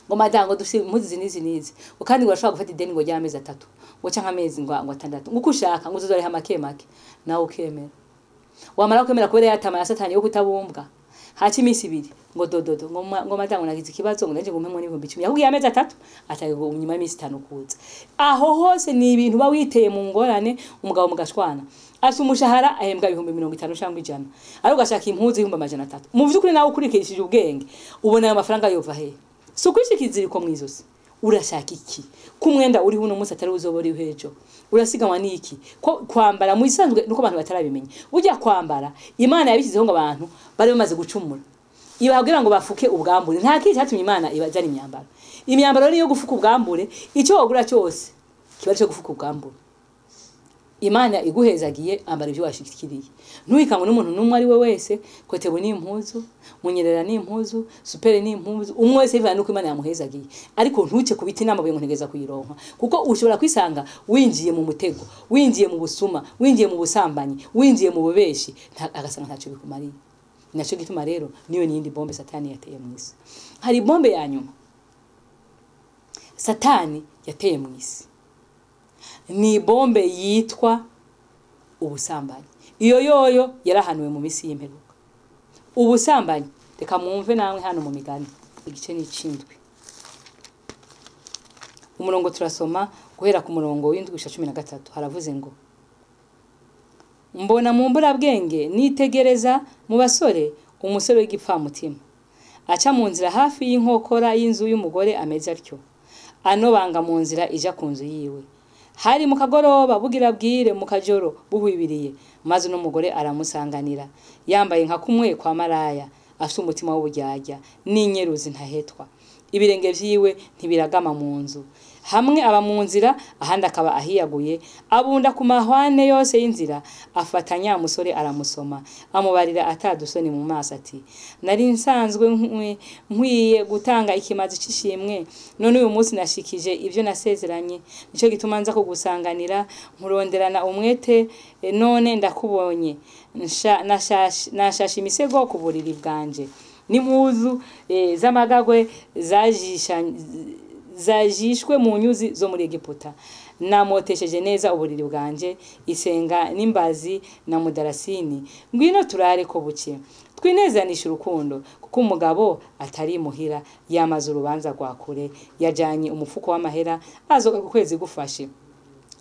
ngo madango dufite impuzu izi n'izi n'izi, ngo kandi ngo urashobora gufata ideni ngo ry'amezi 3, ngo canke amezi ngo 6, ngo uko ushaka, ngo uzozoriha make make, nawe ukemera. Wamara kwemera kubera yatama ya Satani yo kutabumbwa, haca iminsi 2 ngo dododo, ngo madango nagize ikibazo, ngo naje ngo mpemwe n'ibihumbi 10, yakubwiye amezi 3, ataye ngo nyuma y'iminsi 5 kuza. Aho hose ni ibintu ba witeye mu ngorane. Umugabo mugashwana, afite umushahara ahembwa ibihumbi 50 cyangwa 100, ariko ugashaka impuzu ibihumbi 300. Mu vy'ukuri nawe ukurikishije ubwenge ubona ayo mafaranga yova he? Si ukwishika iziriko mw'izosi. Urashaka iki? Ko umwenda uriho uno munsi atari uzoba uriho ejo? Urasiganwa n'iki? Ko kwambara mu isanzwe nuko abantu batarabimenya. Burya kwambara Imana yabishyizeho ngo abantu bari bamaze gucumura, ibabwira ngo bafuke ubwambure. Nta kindi cyatumye Imana ibazana imyambaro. Imyambaro niyo gufuka ubwambure, icyo wagura cyose kiba cyo gufuka ubwambure. Imana iguhezagiye, ambara ibyo washikiriye. Ntuhikanwe n'umuntu n'umwe ari we wese, kotebu ni impuzu, munyerera ni impuzu, supere ni impuzu, umwe wese bivana nuko Imana yamuhezagiye. Ariko ntuce ku biti n'amabuye ngo ntegeza kuyironka, kuko ushobora kwisanga winjiye mu mutego, winjiye mu busuma, winjiye mu busambanyi, winjiye mu bubeshi, agasanga ntacyo bikumariye. Nacyo gituma rero niyo niyindi bombe Satani yateye mu isi. Hari bombe ya nyuma Satani yateye mu isi, ni bombe yitwa ubusambanyi. Iyo yoyo yarahanuwe mu minsi y'imperuka. Ubusambanyi, reka mwumve namwe hano mu migani igice ni 7, umurongo turasoma guhera ku murongo w'indwi gushika 13, haravuze ngo Mbona mu mburabwenge nitegereza mu basore umusore w'igipfamutima aca mu nzira hafi y'inkokora y'inzu y'umugore ameze atyo, anobanga mu nzira ija ku nzu yiwe. Hari mu kagoroba bugira bwire, mu kajoro buhwibiriye, maze n'umugore aramusanganira yambaye nka kumwe kwa maraya, afite umutima w'uburyarya n'inyeruzi ntahetwa. Ibirenge vyiwe ntibiragama mu nzu, hamwe aba mu nzira ahandi akaba ahiyaguye, abunda ku mahwane yose y'inzira. Afata nyamusore aramusoma, amubarira atadusoni mu maso ati: nari nsanzwe nkwiye gutanga ikimazi c'ishimwe, none uyu munsi nashikije ivyo nasezeranye, nico gituma nza kugusanganira nkuronderana umwete, none ndakubonye. Nashashe imisego ku buriri bwanje n'impuzu z'amagagwe zajishwe mu nyuzi zo muri Egiputa. Namotesheje neza uburiri bwanje isenga n'imbazi na mudarasini. Ngwino turare ko buke, twinezanisha urukundo, kuko umugabo atari muhira, yamaze urubanza rwa kure, yajanye umufuko w'amahera, azoga ku kwezi gufashe.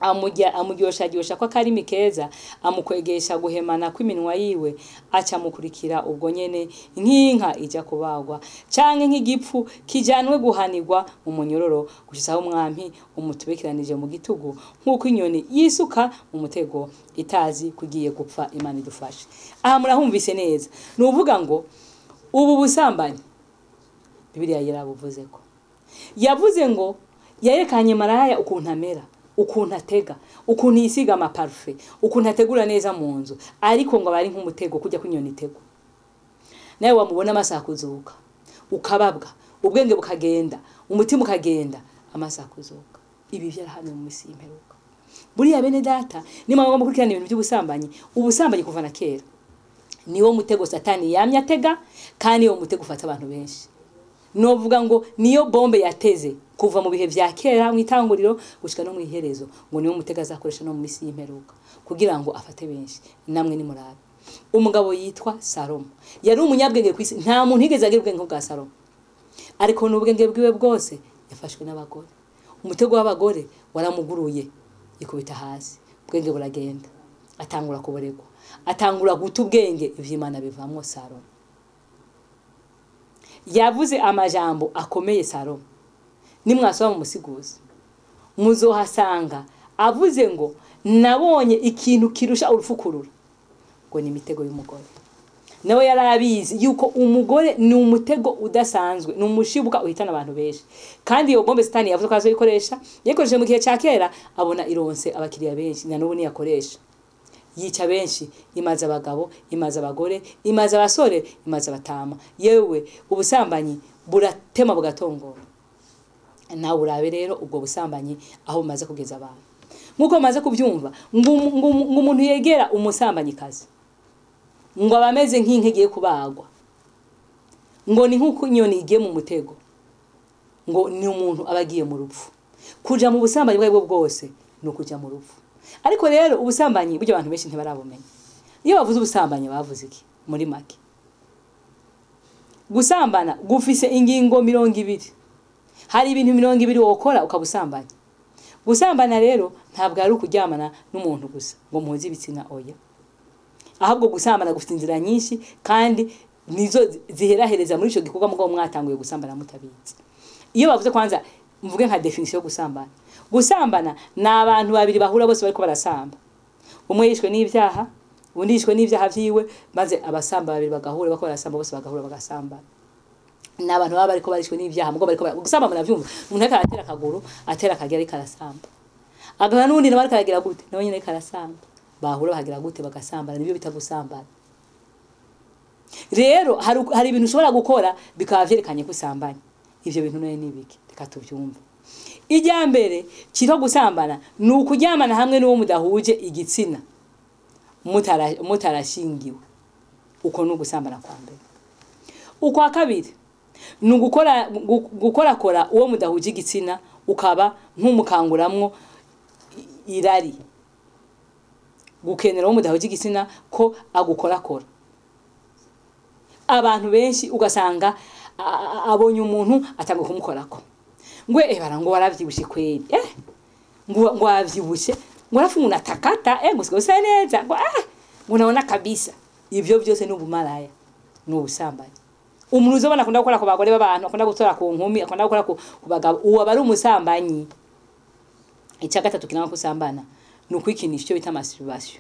Amuryosharyosha ko akarimi keza, amukwegesha guhemana kw'iminwa yiwe, aca amukurikira ubwo nyene nk'inka ija kubagwa, canke nk'igipfu kijanwe guhanirwa mu munyororo, gushitsa aho umwami umutubekeranije mu gitugu, nk'uko inyoni yisuka mu mutego itazi kugiye gupfa. Imana idufashe. Aha murahumvise neza, ni uvuga ngo ubu busambanyi Bibiliya yarabuvuze ko yavuze ngo yerekanye maraya ukuntu amera, ukuntu atega, ukuntu yisiga amaparufe, ukuntu ategura neza mu nzu, ariko ngo abari nk'umutego kujya kwinyoni itego. Nawe wamubona amasaha kuzuka, ukababwa, ubwenge bukagenda, umutima ukagenda, amasaha kuzuka. Ibi byarahamye mu misi y'imperuka. Buriya bene data, nimba mugomba gukurikirana ibintu by'ubusambanyi, ubusambanyi kuva na kera niwo mutego Satani yamye atega, kandi niwo mutego ufata abantu benshi. Novuga ngo niyo bombe yateze kuva mu bihe vya kera mu itanguriro gushika no mu iherezo, ngo niwo mutego azakoresha no mu misi y'imperuka kugira ngo afate benshi. Namwe ni murabe umugabo yitwa Salomo yari umunyabwenge kwisi, nta muntu yigeze agira ubwenge bwa Salomo, ariko n'ubwenge bwiwe bwose yafashwe n'abagore. Umutego w'abagore waramuguruye ikubita hasi, ubwenge buragenda, atangura kuboregwa, atangura guta ubwenge, ivy'Imana bivamwo. Salomo yavuze amajambo akomeye. Salomo nimwasoma mu musiguzi muzohasanga avuze ngo nabonye ikintu kirusha urufukurura, ngo ni imitego y'umugore. Nawe yarabizi yuko umugore ni umutego udasanzwe, ni umushibuka uhitana abantu benshi. Kandi iyo bombe Satani yavuze ko azoyikoresha, yakoresheje mu gihe cya kera, abona ironse abakiriya benshi, na n'ubu niyakoresha yica benshi, imaze abagabo, imaze abagore, imaze abasore, imaze abatama. Yewe ubusambanyi buratema bugatongora. Nawe urabe rero ubwo busambanyi aho bumaze kugeza abantu. Nkuko maze kubyumva, ngo umuntu yegera umusambanyikazi ngo abameze nk'inka igiye kubagwa, ngo ni nk'uko inyoni igiye mu mutego, ngo ni umuntu aba agiye mu rupfu. Kuja mu busambanyi bwo aribwo bwose ni ukuja mu rupfu. Ariko rero ubusambanyi buryo abantu benshi ntibarabumenya. Iyo bavuze ubusambanyi bavuze iki muri make? Gusambana gufise ingingo 20. Hari ibintu 20 wokora ukabusambanya. Gusambana rero ntabwo ari ukuryamana n'umuntu gusa ngo muhuze ibitsina, oya. Ahubwo gusambana gufite inzira nyinshi kandi nizo ziherahereza muri ico gikorwa mugabo mwatanguye gusambana mutabizi. Iyo bavuze kwanza mvuge nka definition yo gusambana. Gusambana ni abantu babiri bahura bose bariko barasamba. Umwe yishwe n'ivyaha, undi yishwe n'ivyaha vyiwe, maze abasamba babiri bagahura bako barasamba bose bagahura bagasambana. Ni abantu baba bariko barishwe n'ivyaha mugabo bariko gusamba muravyumva. Umuntu ariko aratera akaguru, atera akagera ariko arasamba. Agahura n'uwundi nawe ariko aragira gute? Nawe nyene ariko arasamba. Bahura bahagira gute bagasambana, nibyo bita gusambana. Rero hari ibintu ushobora gukora bikaba vyerekanye ko usambanye. Ivyo bintu nayo nibiki? Reka tuvyumve. Ijya mbere cyitwa gusambana ni ukuryamana hamwe n'uwo mudahuje igitsina mutarashingiwe. Uko ni ugusambana kwa mbere. Ukwa kabiri ni gukorakora uwo mudahuje igitsina, ukaba nk'umukanguramwo irari, gukenera uwo mudahuje igitsina ko agukorakora. Abantu benshi ugasanga abonye umuntu atanga kumukorako, ngwe ebara ngo waravyibushe kweli, ngo wavyibushe, ngo arafu umuntu atakata, ngo usa neza, ngo Unaona kabisa ivyo byose ni ubumaraya, ni ubusambanyi. Umuntu uzobona akunda gukora ku bagore b'abantu, akunda gutora ku nkumi, akunda gukora ku bagabo, uwo aba ari umusambanyi. Icya gatatu kinama kusambana ni ukwikinisha, icyo bita masturbation.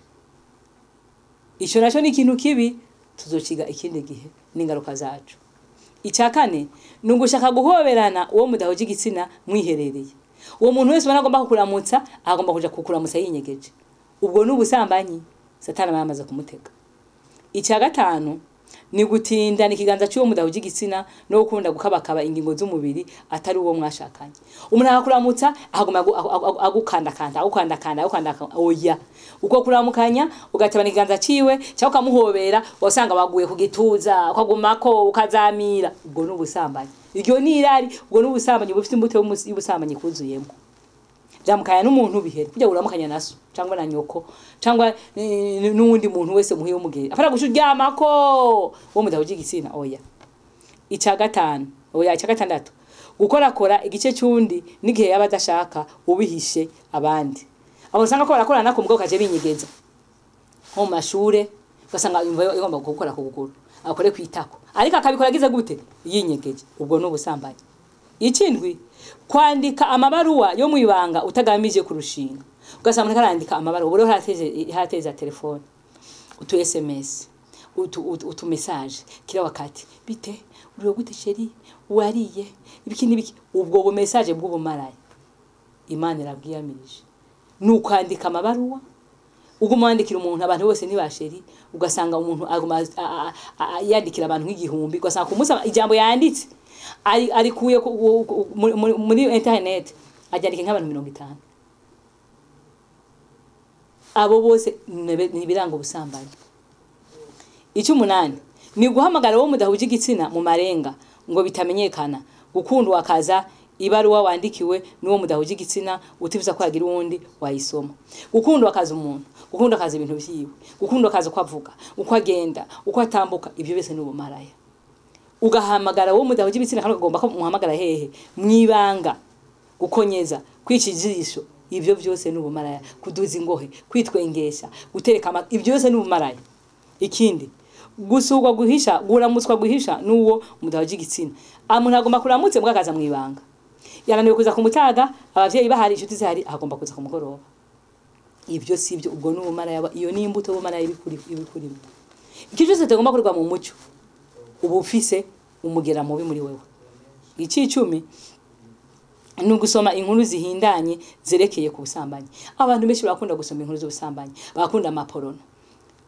Ico naco ni ikintu kibi, tuzociga ikindi gihe n'ingaruka zacu. Icya kane ni ugushaka guhoberana uwo mudahuje igitsina mwiherereye. Uwo muntu wese ubona agomba kukuramutsa, agomba kuja kukuramutsa yinyegeje, ubwo ni ubusambanyi, Satani aba yamaze kumutega. Icya gatanu ni gutindana ikiganza cy'uwo mudahuje igitsina no gukunda gukabakaba ingingo z'umubiri atari uwo mwashakanye. Umuntu akakuramutsa aguma agukandakanda, agukandakanda, agukandakanda, oya. Uko kuramukanya ugatabana ikiganza ciwe cyangwa ukamuhobera, wasanga baguye ku gituza, ukagumako ukazamira, ubwo ni ubusambanyi. Iryo ni irari, ubwo ni ubusambanyi bufite imbuto y'ubusambanyi kuzuyemo. Ramukanya n'umuntu bihere, kujya uramukanya naso cyangwa na nyoko cyangwa n'uwundi muntu wese muhiye umugeri, afara gushuryamako wo mudahuje igitsina, oya. Icya gatanu, oya, icya gatandatu, gukorakora igice cy'undi n'igihe yaba adashaka ubihishe abandi. Abo usanga ko barakorana ku mugabo kaje binyegeza nko mu mashure, ugasanga yumva igomba gukora ku kuguru, akore kwitako, ariko akabikora agize gute? Yinyegeje, ubwo ni ubusambanyi. Ikindwi, kwandika amabaruwa yo mwibanga utagamije kurushinga. Ugasanga umuntu arandika amabaruwa, ubu rero harateze telefone, utu SMS, utu message kila wakati, bite uriwe gute chéri, wariye ibiki n'ibiki, ubwo bu message bw'ubumaraya Imana irabwiyamirije. Ni ukwandika amabaruwa uguma wandikira umuntu, abantu bose ni ba chéri, ugasanga umuntu aguma yandikira abantu nk'igihumbi, ugasanga ku munsi ijambo yanditse arikuye muri internet ajyandika nk'abantu 50. Abo bose ni ibiranga ubusambanyi. Icy'umunani ni guhamagara uwo mudahuje igitsina mu marenga ngo bitamenyekana, gukunda wakaza ibaruwa wandikiwe n'uwo mudahuje igitsina utifuza ko yagira uwundi wayisoma. Gukunda wakaza umuntu, gukunda akaza ibintu vyiwe, gukunda akaza uko avuga, uko agenda, uko atambuka, ibyo byose ni ubumaraya. Ugahamagara uwo mudahuje igitsina kandi ukagomba ko muhamagara hehe? Mwibanga, gukonyeza, kwica ijisho, ibyo byose ni ubumaraya. Kuduza ingohe, kwitwengesha, gutereka, ibyo byose ni ubumaraya. Ikindi, gusugwa guhisha, guramutswa guhisha n'uwo mudahuje igitsina. Umuntu agomba kuramutse mbwa akaza mwibanga. Yananiwe kuza kumutaga, abavyeyi bahari, inshuti zihari, agomba kuza kumugoroba. Ibyo si ibyo, ubwo ni ubumaraya, iyo ni imbuto y'ubumaraya ibikurimo. Iki cyose tugomba kurwa mu mucyo, uba ufise umugera mubi muri wewe. Icicumi ni ugusoma inkuru zihindanye zerekeye ku busambanyi. Abantu benshi barakunda gusoma inkuru z'ubusambanyi, barakunda amaporono,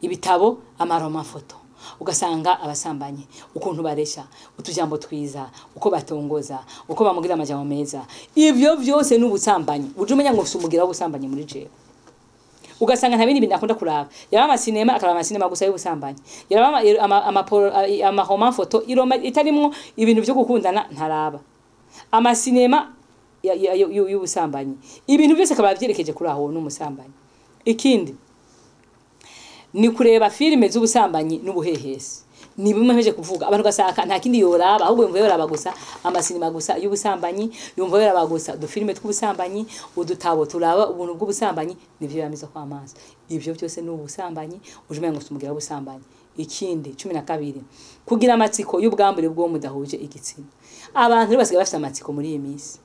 ibitabo, amaromafoto. Ugasanga abasambanyi ukuntu baresha, utujambo twiza, uko batongoza, uko bamugira amajambo meza, ivyo vyose ni ubusambanyi. Uje umenya ngo ufise umugira w'ubusambanyi muri jewe. Ugasanga nta bindi bintu akunda kuraba, yaraba amasinema, akaraba amasinema gusa y'ubusambanyi, yaraba ama foto iroma itarimwo ibintu vyo gukundana ntaraba, amasinema y'ubusambanyi, ibintu byose akaba vyerekeje kuri aho n'umusambanyi. Ikindi ni kureba filime z'ubusambanyi n'ubuhehesi. Ni bimwe mpeje kuvuga, abantu gasaka nta kindi yoraba, ahubwo yumva yoraba gusa amasinema gusa y'ubusambanyi, yumva yoraba gusa udufilime tw'ubusambanyi, udutabo turaba ubuntu bw'ubusambanyi, nivyo yamiza kwa amaso. Ivyo byose ni ubusambanyi, uje umenga ngo umugira ubusambanyi. Ikindi 12, kugira amatsiko y'ubwambure bwo mudahuje igitsina. Abantu basigaye bafite amatsiko muri iyi minsi.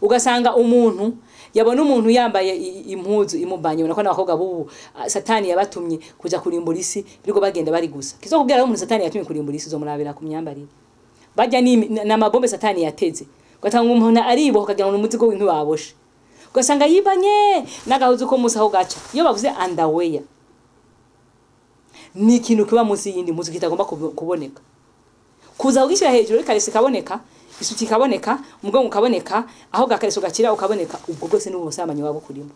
Ugasanga umuntu yabona umuntu yambaye impuzu imubanye, ubona ko n'abakobwa bubu Satani yabatumye kuja kurimbura isi, biriko bagenda bari gusa. Kizokubwira umuntu Satani yatumye kurimbura isi uzomurabira ku myambarire. Bajya ni n'amabombe Satani yateze. Ugatanga umuntu ariboha ukagira ngo umuzigo w'intu baboshe. Ugasanga yibanye n'agahuzu ko musa aho gaca. Iyo bavuze underwear ni ikintu kiba munsi y'indi mpuzu kitagomba kuboneka. Kuza ugishyira hejuru ikarese kaboneka, isuki kaboneka, umugongo ukaboneka, aho gakareso gakira ukaboneka, ubwo bwose n'ubusambanyi wabo kurimo.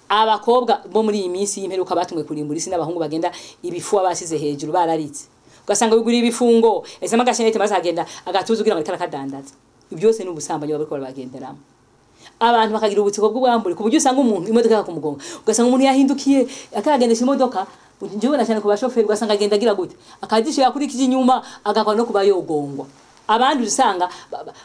Abakobwa bo muri iyi minsi y'imperuka batumwe kurimbura isi n'abahungu bagenda ibifuwa basize hejuru bararitse. Ugasanga bigura ibifungo, ese amashenete maze agenda agatuza kugira ngo itarakadandatsa. Ibyo byose n'ubusambanyi wabo bariko baragenderamo. Abantu bakagira ubutsiko bw'ubwambure ku buryo usanga umuntu imodoka yakumugonga, ugasanga umuntu yahindukiye akagendesha imodoka. Njyewe na cyane ku bashoferi ugasanga agenda agira gute, akadishira kuri kiji nyuma agakora no kuba yogongwa. Abandi usanga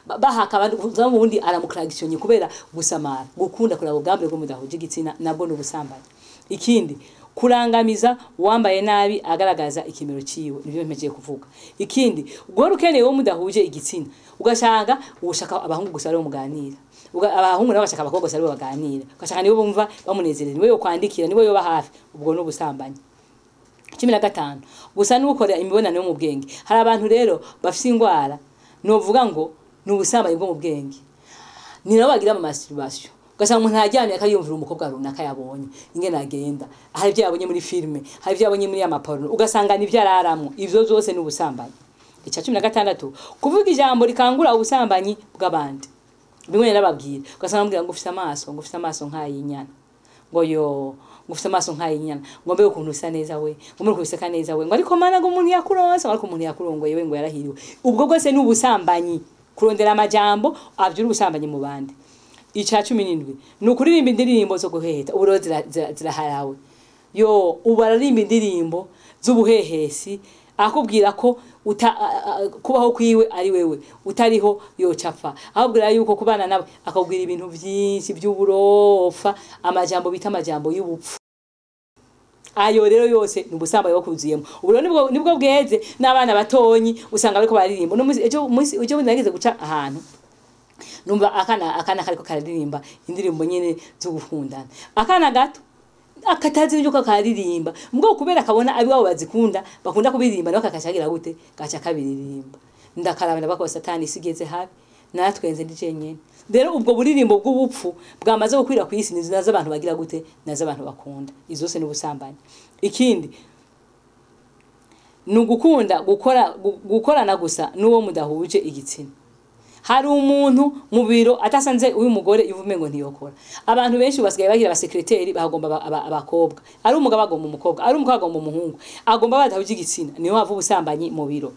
bahaka abandi ubundi aramukragitionye kubera gusamara, gukunda kuraba ubwambure bwo mudahuje igitsina, nabwo n'ubusambanyi. Ikindi, Kurangamiza uwambaye nabi agaragaza ikimero ciwe, nivyo mpejeje kuvuga. Ikindi, guhora ukeneye uwo mudahuje igitsina, ugasanga ushaka abahungu gusa aribo muganira, abahungu nabo bashaka abakobwa gusa aribo baganira, ugasanga nibo bumva bamunezerewe, niwe yokwandikira, niwe yoba hafi, ubwo ni ubusambanyi. 15, gusa n'ukora imibonano yo mu bwenge. Hari abantu rero bafise ingwara, novuga ngo ni ubusambanyi bwo mu bwenge, ni nabo bagira ama masturbation. Ugasanga umuntu aryamye akayumvira umukobwa runaka yabonye ingene agenda, hari ibyo yabonye muri filme, hari ibyo yabonye muri amaporno, ugasanga nivyo araramwo. Ivyo vyose ni ubusambanyi. Ica 16, kuvuga ijambo rikangura ubusambanyi bw'abandi. Bimwe narababwira, ugasanga bamubwira ngo ufise amaso, ngo ufise amaso nk'ayinyana, ngo yo, ngo ufise amaso nk'ayinyana, ngo mbe ukuntu usa neza we, ngo mbe ukuntu useka neza we, ngo ariko mana ngo umuntu yakuronse, ngo ariko umuntu yakurongoye we, ngo yarahiriwe. Ubwo bwose ni ubusambanyi, kurondera amajambo avyura ubusambanyi mu bandi. Ica 17, ni ukuririmba indirimbo zo guheheta. Ubu rero ziraharawe. Yo, ubu araririmba indirimbo z'ubuhehesi, akubwira ko kubaho kwiwe ari wewe, utariho yocapfa. Akubwira yuko kubana nawe, akubwira ibintu vyinshi vy'uburofa, amajambo bita amajambo y'ubupfu. Ayo rero yose ni ubusambanyi bwo kuzuyemo. Ubu rero nibwo bweze n'abana batonyi usanga bariko baririmba. Uno munsi, ejo munsi, ejo bundi nageze guca ahantu, numva akana kariko kararirimba indirimbo nyene zo gukundana. Akana gato akatazi n'ibyo karirimba, mugabo kubera akabona abiwabo bazikunda, bakunda kubiririmba, nako kakashagira gute, gaca kabiririmba. Ndakaraba ndabako satani isigeze habi, natwenze ndi jenyene. Rero ubwo buririmbo bw'ubupfu bwamaze gukwira ku isi, nizo nazo abantu bagira gute, nazo abantu bakunda. Izo zose ni ubusambanyi. Ikindi ni ugukunda gukorana gusa n'uwo mudahuje igitsina. Hari umuntu mu biro atasanze uyu mugore ivume ngo ntiyokora. Abantu benshi basigaye bagira abasekreteri bahagomba abakobwa, ari umugabo agomba umukobwa, ari umukobwa agomba umuhungu, agomba badahuje igitsina, niyo hava ubusambanyi mu biro.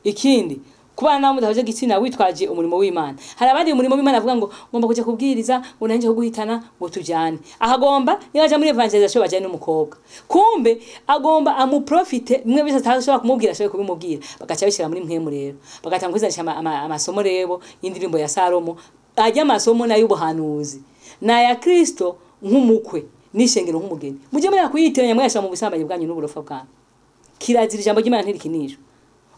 Ikindi, kubana nawe mudahuje igitsina witwaje umurimo w'Imana. Hari abandi umurimo w'Imana avuga ngo ngomba kuja kubwiriza, ngo nanje kuguhitana, ngo tujane. Ahagomba niba aja muri evangelisation bajane n'umukobwa, kumbe agomba amuprofite, mwe bise atashobora kumubwira ashoboye kubimubwira, bagaca bishira muri mpwemu rero, bagatanga kwizanisha amasomo rero y'indirimbo ya Salomo, ajya amasomo nayo y'ubuhanuzi na ya Kristo nk'umukwe n'ishengero nk'umugeni. Mujye muri kuyitiranya mwasha mu busambanyi bwanyu n'uburofa bwanyu. Kirazira, ijambo ry'Imana ntirikinishwa.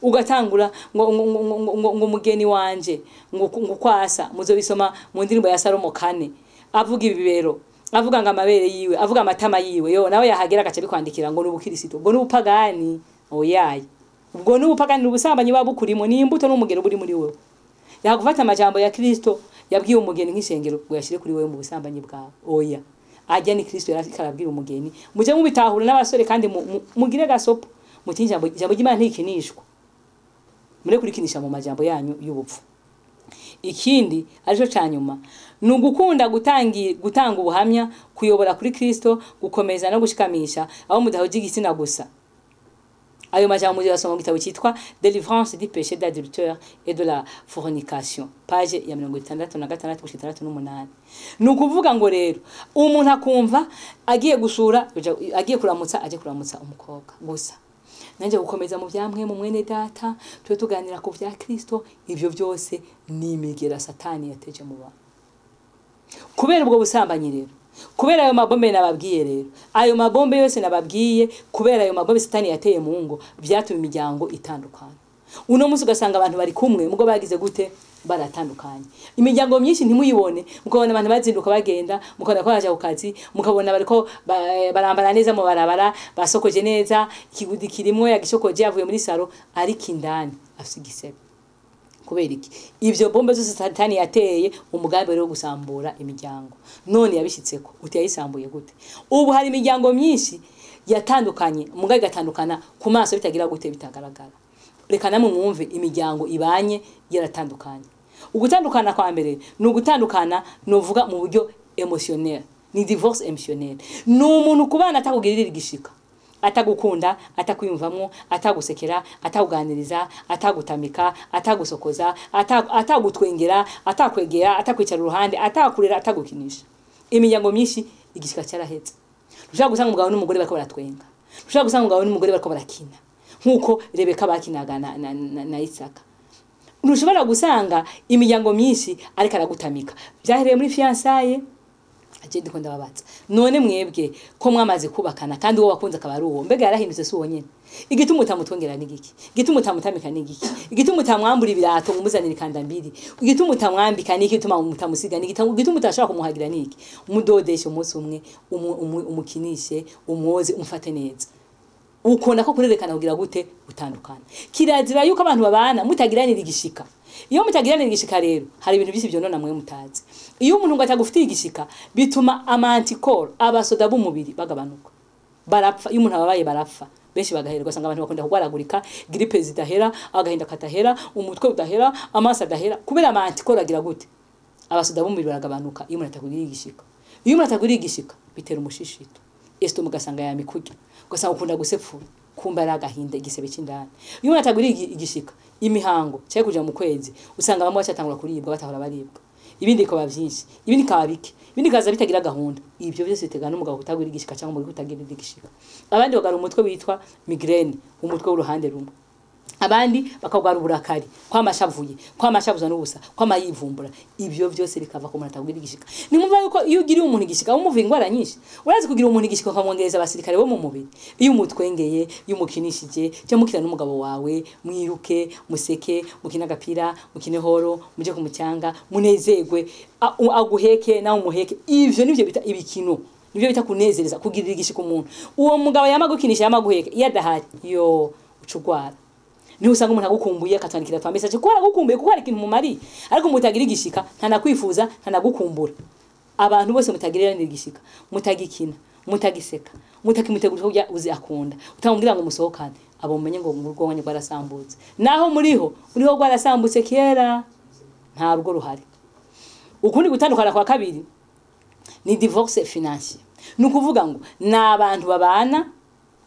Ugatangura ngo mugeni wanje ngo kwasa, muzobisoma mu ndirimbo ya Salomo 4, avuga ibibero, avuga ngo amabere yiwe, avuga amatama yiwe, yo nawe yahagera agaca bikwandikira ngo n'ubukirisito, ngo n'ubupagani. Oyaye, ubwo n'ubupagani n'ubusambanyi babukurimo, ni imbuto n'umugero buri muri wewe. Yagufata amajambo ya Kristo yabwiye umugeni nk'ishengero ngo yashire kuri wewe mu busambanyi bwawe. Oya, ajya ni Kristo yarabwira umugeni. Mujye mubitahura n'abasore, kandi mugire gasopo, muti ijambo ry'Imana ntikinishwa, mure kurikinisha mu majambo yanyu y'ubupfu. Ikindi arico canyuma ni ugukunda gutanga ubuhamya, kuyobora kuri Kristo, gukomeza no gushikamisha aho mudahuje igitsina gusa. Ayo majambo muzasoma mu gitabo cyitwa Délivrance du péché d'adultère et de la fornication, page ya 66 gushika 68. Ni ukuvuga ngo rero umuntu akumva agiye gusura, agiye kuramutsa, aje kuramutsa umukobwa gusa, nanje gukomeza mu byamwe mu mwene data, twe tuganira ku vya Kristo. Ivyo byose ni imigera satani yateje mu bantu. Kubera ubwo busambanyi rero, kubera ayo mabombe nababwiye rero, ayo mabombe yose nababwiye, kubera ayo mabombe satani yateye mu ngo, byatumye imiryango itandukana. Uno munsi ugasanga abantu bari kumwe mugo bagize gute, baratandukanye. Imiryango myinshi ntimuyibone, mukabona abantu bazinduka bagenda, mukabona ko baje ku kazi, mukabona bariko barambara neza mu barabara, basokoje neza, ikigudi kirimwo yagishokoje yavuye muri salo, ariko indani afise igisebe. Kubera iki? Ivyo bombe zose satani yateye umugambi wo gusambura imiryango, none yabishitseko. Uti yayisambuye gute? Ubu hari imiryango myinshi yatandukanye, mugabe igatandukana ku maso bitagira gute, bitagaragara. Reka namwe mwumve imiryango ibanye yaratandukanye. Ugutandukana kwa mbere ni ugutandukana novuga mu buryo emotionnel, ni divorce emotionnel. Ni umuntu kubana atakugirira igishika, atagukunda, atakwiyumvamwo, atagusekera, atakuganiriza, atagutamika, atagusokoza, atagutwengera, atakwegera, atakwicara uruhande, atakurera, atagukinisha. Imiryango myinshi igishika cyarahetse. Ushobora gusanga umugabo n'umugore bariko baratwenga, ushobora gusanga umugabo n'umugore bariko barakina nkuko Rebeka bakinaga na Isaka. Ntushobora gusanga imiryango myinshi ariko aragutamika. Byahereye muri fiançailles, Aje ndiko ndababaza, none mwebwe ko mwamaze kubakana kandi uwo wakunze akaba ari uwo, mbega yarahindutse si uwo nyene? Igituma utamutwongera ni giki? Igituma utamutamika ni giki? Igituma utamwambura ibirato ngo umuzanire ikandambiri? Igituma utamwambika ni iki? Igituma mutamusiga ni iki? Igituma utashobora kumuhagira ni iki? Umudodeshe umunsi umwe, umukinishe, umwoze, umufate neza. Uko nako kurerekana kugira gute gutandukana. Kirazira yuko abantu babana mutagiranira igishika. Iyo mutagiranira igishika rero hari ibintu byinshi byonona mwe mutazi. Iyo umuntu ngo atagufitiye igishika bituma amantikoro, abasoda b'umubiri bagabanuka, barapfa. Iyo umuntu ababaye barapfa, benshi bagaherwa. Ugasanga abantu bakunda kugwaragurika, grippe zidahera, agahinda katahera, umutwe udahera, amaso adahera, kubera amantikoro agira gute, abasoda b'umubiri baragabanuka. Iyo umuntu atakugiriye igishika, iyo umuntu ataguriye igishika bitera umushishito, esto mugasanga yamikurya, ugasanga ukunda gusepfura, kumba ari agahinda, igisebe cy'indani. Iyo umuntu ataguriye igishika, imihango cyangwa kuja mu kwezi, usanga bamwe bacatangura kuribwa batahora baribwa, ibindi bikaba byinshi, ibindi bikaba bike, ibindi bikaza bitagira gahunda. Ibyo byose bitegana n'umugabo kutagura igishika cyangwa umugore kutagira igishika. Abandi bagara umutwe witwa migraine, umutwe w'uruhande rumwe. Abandi bakagwara uburakari, kwamashavuye, kwamashavuza n'ubusa, kwamayivumbura. Ibyo byose bikava ku muntu atagura igishika. Nimumva yuko iyo ugiriye umuntu igishika umuva ingwara nyinshi. Urazi kugira umuntu igishika ukamwongereza abasirikare bo mu mubiri. Iyo umutwengeye, iyo umukinishije, cyangwa mukina n'umugabo wawe, mwiruke, museke, mukina agapira, mukine horo, muje ku mucyanga, munezerwe, aguheke nawe umuheke. Ivyo nivyo bita ibikino. Nivyo bita kunezereza, kugirira igishika umuntu. Uwo mugabo yamagukinisha yamaguheke, iyo adahari, yo ucugwara. Niho usanga umuntu agukumbuye akatwandikira twa message ko aragukumbuye kuko hari ikintu mumari, ariko mutagira igishika ntanakwifuzza, ntanagukumbura. Abantu bose mutagirira igishika, mutagikina, mutagiseka, mutakimutegura kurya uzi akunda, utamubwira ngo musohokane, abo mumenye ngo urugo wanyu rwarasambutse. Naho muriho, muriho rwarasambutse kera, nta rugo ruhari. Ukundi gutandukana kwa kabiri ni divorce financier. Ni ukuvuga ngo ni abantu babana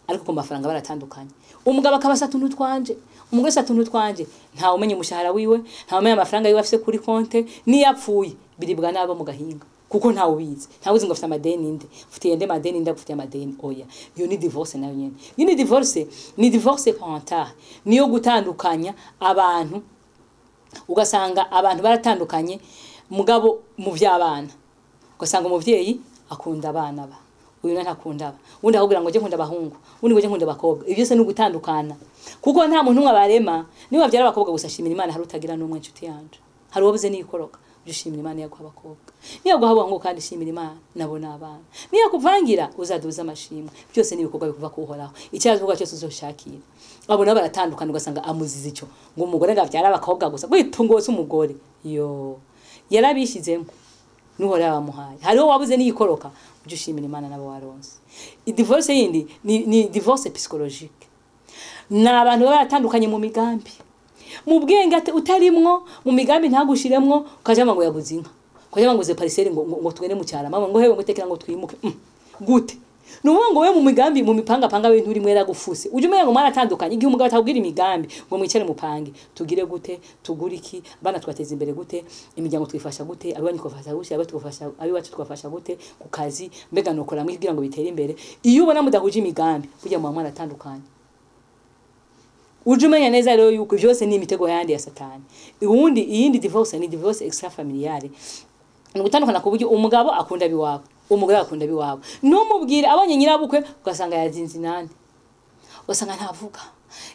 ariko ku mafaranga baratandukanye. Umugabo akaba asa tuntu twanje, umugore asa tuntu twanje, nta umenya umushahara wiwe, nta umenya amafaranga yiwe afise kuri konte, niyapfuye biribwa nabo mu gahinga, kuko nta ubizi, nta uzi ngo afite amadeni nde, ufitiye nde madeni nde, ufitiye amadeni oya. Iyo ni divorce nayo nyene. Iyo ni divorce, ni divorce parentale, niyo gutandukanya abantu. Ugasanga abantu baratandukanye mugabo mu by'abana, ugasanga umuvyeyi akunda abana ba, uyu ntakunda aba, undi akubwira ngo je nkunda abahungu, undi ngo je nkunda abakobwa. Ibyo byose ni ugutandukana, kuko nta muntu umwe abarema. Niba babyara abakobwa gusa, shimira Imana hari utagira n'umwe nshuti yanje, hari uwabuze n'ikoroka, uje ushimira Imana yaguha abakobwa. Niyo guha abahungu kandi shimira Imana nabo n'abana. Niyo kuvangira uzaduza amashimwe. Byose ni ibikorwa bikuva kuhoraho. Icyazo cyose uzoshakira. Abo nabo baratandukana, ugasanga amuziza icyo ngo umugore ngo abyara abakobwa gusa, gwitungose umugore yo yarabishizemo nuhora yabamuhaye. Hariho wabuze n'ikoroka, uje ushimira Imana nabo waronse. Divorce yindi ni divorce psychologique. Ni abantu baba baratandukanye mu migambi, mu bwenge utarimwo, mu migambi ntagushiremwo, ukajama ngo yaguze inka, ukajama ngo uze parcelle ngo tugende mu cyarama, ngo hewe ngo tekera ngo twimuke. Gute? Nuvuga ngo we mu migambi, mu mipanga panga we nturi mwera gufuse. Uje umenya ngo mwaratandukanye igihe umugabo atakubwira imigambi ngo mwicare mupange, tugire gute, tugure iki, abana twateza imbere gute, imiryango twifasha gute, abiwanyu twafasha gute, abiwacu twafasha, abiwacu twafasha gute ku kazi, mbega nokora mwe kugira ngo bitere imbere. Iyo ubona mudahuje imigambi, burya muba mwaratandukanye. Uje umenya neza rero yuko byose ni imitego yandi ya Satani. Ubundi iyindi divorce ni divorce extra familiale. Ni gutandukana ku buryo umugabo akunda abiwabo, umugore akunda abiwabo. Numubwira abonye nyirabukwe ugasanga yazinze inani, ugasanga ntavuga,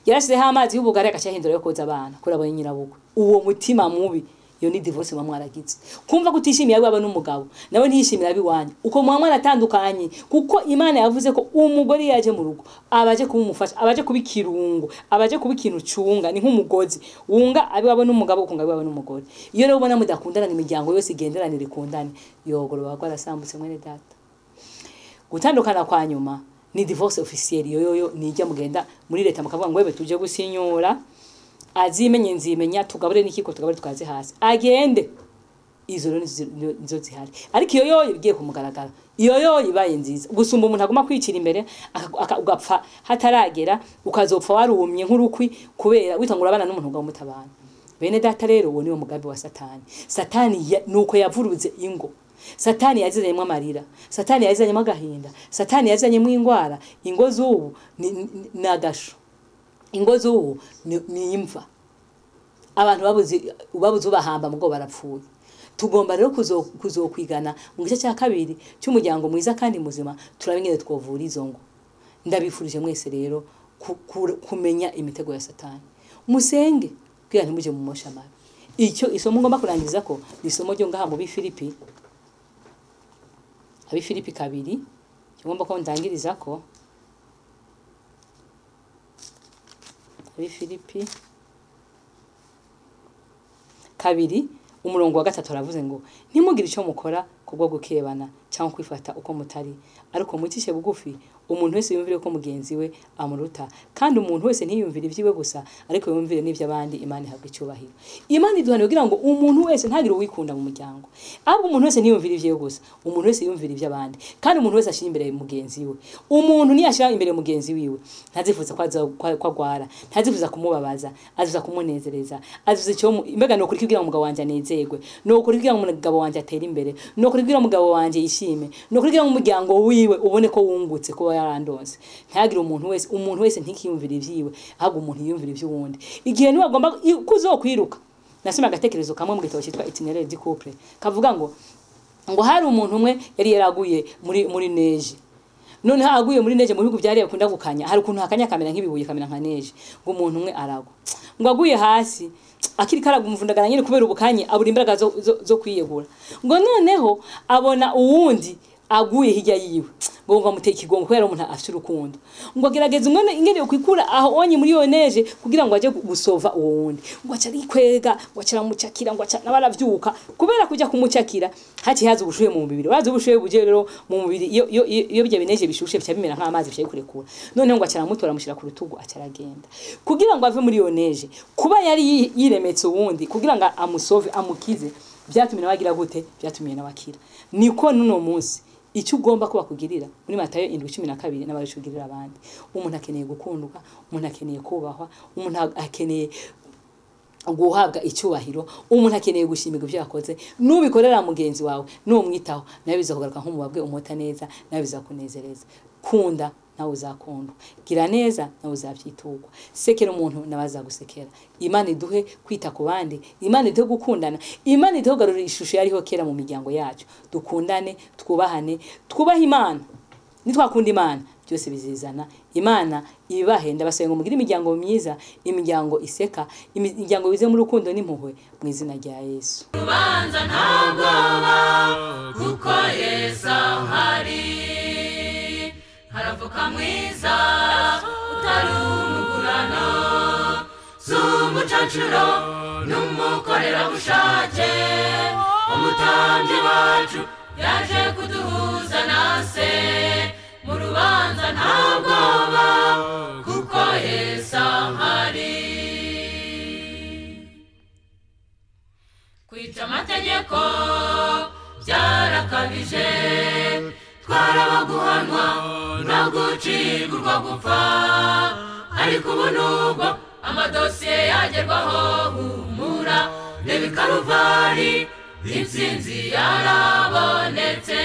yarashizeho amazi y'ubugari agaca ahindura yo koza abana kuri abonye nyirabukwe. Uwo mutima mubi, iyo ni divorce muba mwaragize. Kumva kutishimira abiwabo n'umugabo, nawe ntiyishimira abiwanyu, uko muba mwaratandukanye. Kuko Imana yavuze ko umugore yaje mu rugo abaje kumufasha, abaje kuba ikirungo, abaje kuba ikintu cunga, ni nk'umugozi wunga abiwabo n'umugabo, ukunga abiwabo n'umugore. Iyo rero ubona mudakundana, imiryango yose igenderanire ikundane, yogoro baba rwarasambutse mwene data. Gutandukana kwa nyuma ni divorce officielle. Yo yo nijya mugenda muri leta mukavuga ngo webe tuje gusinyura, azimenye nzimenya, tugabure n'ikiko, tugabure tukaze hasi, agende. Izo rero nizo zihari. Ariko iyo yoyo igiye kumugaragara, iyo yoyo ibaye nziza gusumba umuntu aguma kwicira imbere, ugapfa hataragera, ukazopfa warumye nk'urukwi kubera witangura abana n'umuntu ngo mutabana. Bene data rero uwo niwo mugambi wa Satani. Satani nuko yavuruze ingo. Satani yazizanyemo amarira, Satani yazizanyemo agahinda, Satani yazizanyemo ingwara. Ingo z'ubu ni agasho, ingo z'ubu ni imva. Abantu babuze ubahamba mugo barapfuye. Tugomba rero kuzokwigana mu gice cya kabiri cy'umuryango mwiza kandi muzima, turabe ingene twovura izo ngo. Ndabifurije mwese rero kumenya imitego ya Satani, musenge kugira ntimuje mu mosha mabi. Icyo isomo ngomba kurangiza ko ni isomo ryo ngaha mu Bifilipi, Abifilipi 2, ngomba ko ndangiriza ko Abifilipi 2 umurongo wa 3 aravuze ngo ntimugire icyo mukora kubwo gukebana cyangwa kwifata uko mutari, ariko mwicishe bugufi, umuntu wese yumvire ko mugenzi we amuruta, kandi umuntu wese ntiyumvire ibyiwe gusa, ariko yumvire n'iby'abandi. Imana ihabwa icyubahiro. Imana iduhana kugira ngo umuntu wese ntagire uwikunda mu muryango, ahubwo umuntu wese ntiyumvire ibyiwe gusa, umuntu wese yumvire iby'abandi, kandi umuntu wese ashyira imbere mugenzi we. Umuntu niyashyira imbere mugenzi wiwe ntazifuza ko agwara, ntazifuza kumubabaza, azifuza kumunezereza, azifuza icyo mbega ni ukuri kugira ngo umugabo wanjye anezerwe, ni ukuri kugira ngo umugabo wanjye atere imbere, ni ukuri kugira ngo umugabo wanjye yishime, ni ukuri kugira ngo umuryango wiwe ubone ko wungutse kuba yarandonse. Ntagire umuntu wese, umuntu wese ntikiyumvire ibyiwe, ahubwo umuntu yiyumvire iby'uwundi. Igihe niwe agomba kuzokwiruka. Nasoma agatekerezo kamwe mu gitabo cyitwa Itinéraire du couple, kavuga ngo hari umuntu umwe yari yaraguye muri neige. Noneho aguye muri neige mu bihugu byari bakunda gukanya, hari ukuntu hakanya kamera nk'ibibuye, kamera nka neige, ngo umuntu umwe aragwa, ngo aguye hasi akiri karagumvundagana nyine kubera ubukanye, abura imbaraga zo kwiyegura. Ngo noneho abona uwundi aguye hirya yiwe, ngo amuteye ikigongo kubera umuntu afite urukundo, ngo agerageze umwe ingene kwikura aho onye muri iyo neige kugira ngo aje gusova uwo wundi. Ngo aca arikwega, ngo aca aramucakira, ngo aca nabaravyuka kubera kujya kumucakira haci haza ubushuhe mu mubiri. Urazi ubushuhe buje rero mu mubiri, iyo bijya bineje bishushe bica bimera nk'amazi, bica bikurekura. Noneho ngo aca aramutora amushyira ku rutugu, aca aragenda kugira ngo ave muri iyo neige. Kuba yari yiremetse uwundi kugira ngo amusove amukize, byatumye nawe agira gute? Byatumye nawe akira. Niko nuno munsi icyo ugomba kuba kugirira muri Matayo 7:12 n'abarishugirira abandi. Umuntu akeneye gukundwa, umuntu akeneye kubahwa, umuntu akeneye guhabwa icyubahiro, umuntu akeneye gushimirwa ibyo yakoze. Nubikorera mugenzi wawe, numwitaho, nawe bizakugaruka nk'umubabwe umota neza, nawe bizakunezereza. Kunda nawe uzakundwa, gira neza nawe uzabyiturwa, sekera umuntu nawe azagusekera. Imana iduhe kwita ku bandi, Imana iduhe gukundana, Imana iduhe kugarura ishusho yariho kera mu miryango yacu. Dukundane, twubahane, twubahe Imana. Nitwakunda Imana byose bizizana. Imana ibahe. Ndabasaba ngo mugire imiryango myiza, imiryango iseka, imiryango bize mu rukundo n'impuhwe, mu izina rya Yesu. Ubanza nta bwoba kuko Yesu ahari, haravuka mwiza utari umugurano, si umucacuro n'umukorerabushake, umutambyi wacu yaje kuduhuza na se. Mu rubanza nta bwoba kuko Yesu ahari. Kwica amategeko byarakabije, twarabaguhanwa no gucirwa gupfa, ariko ubu nubwo amadosiye yagerwaho, humura reba i Karuvari intsinzi yarabonetse.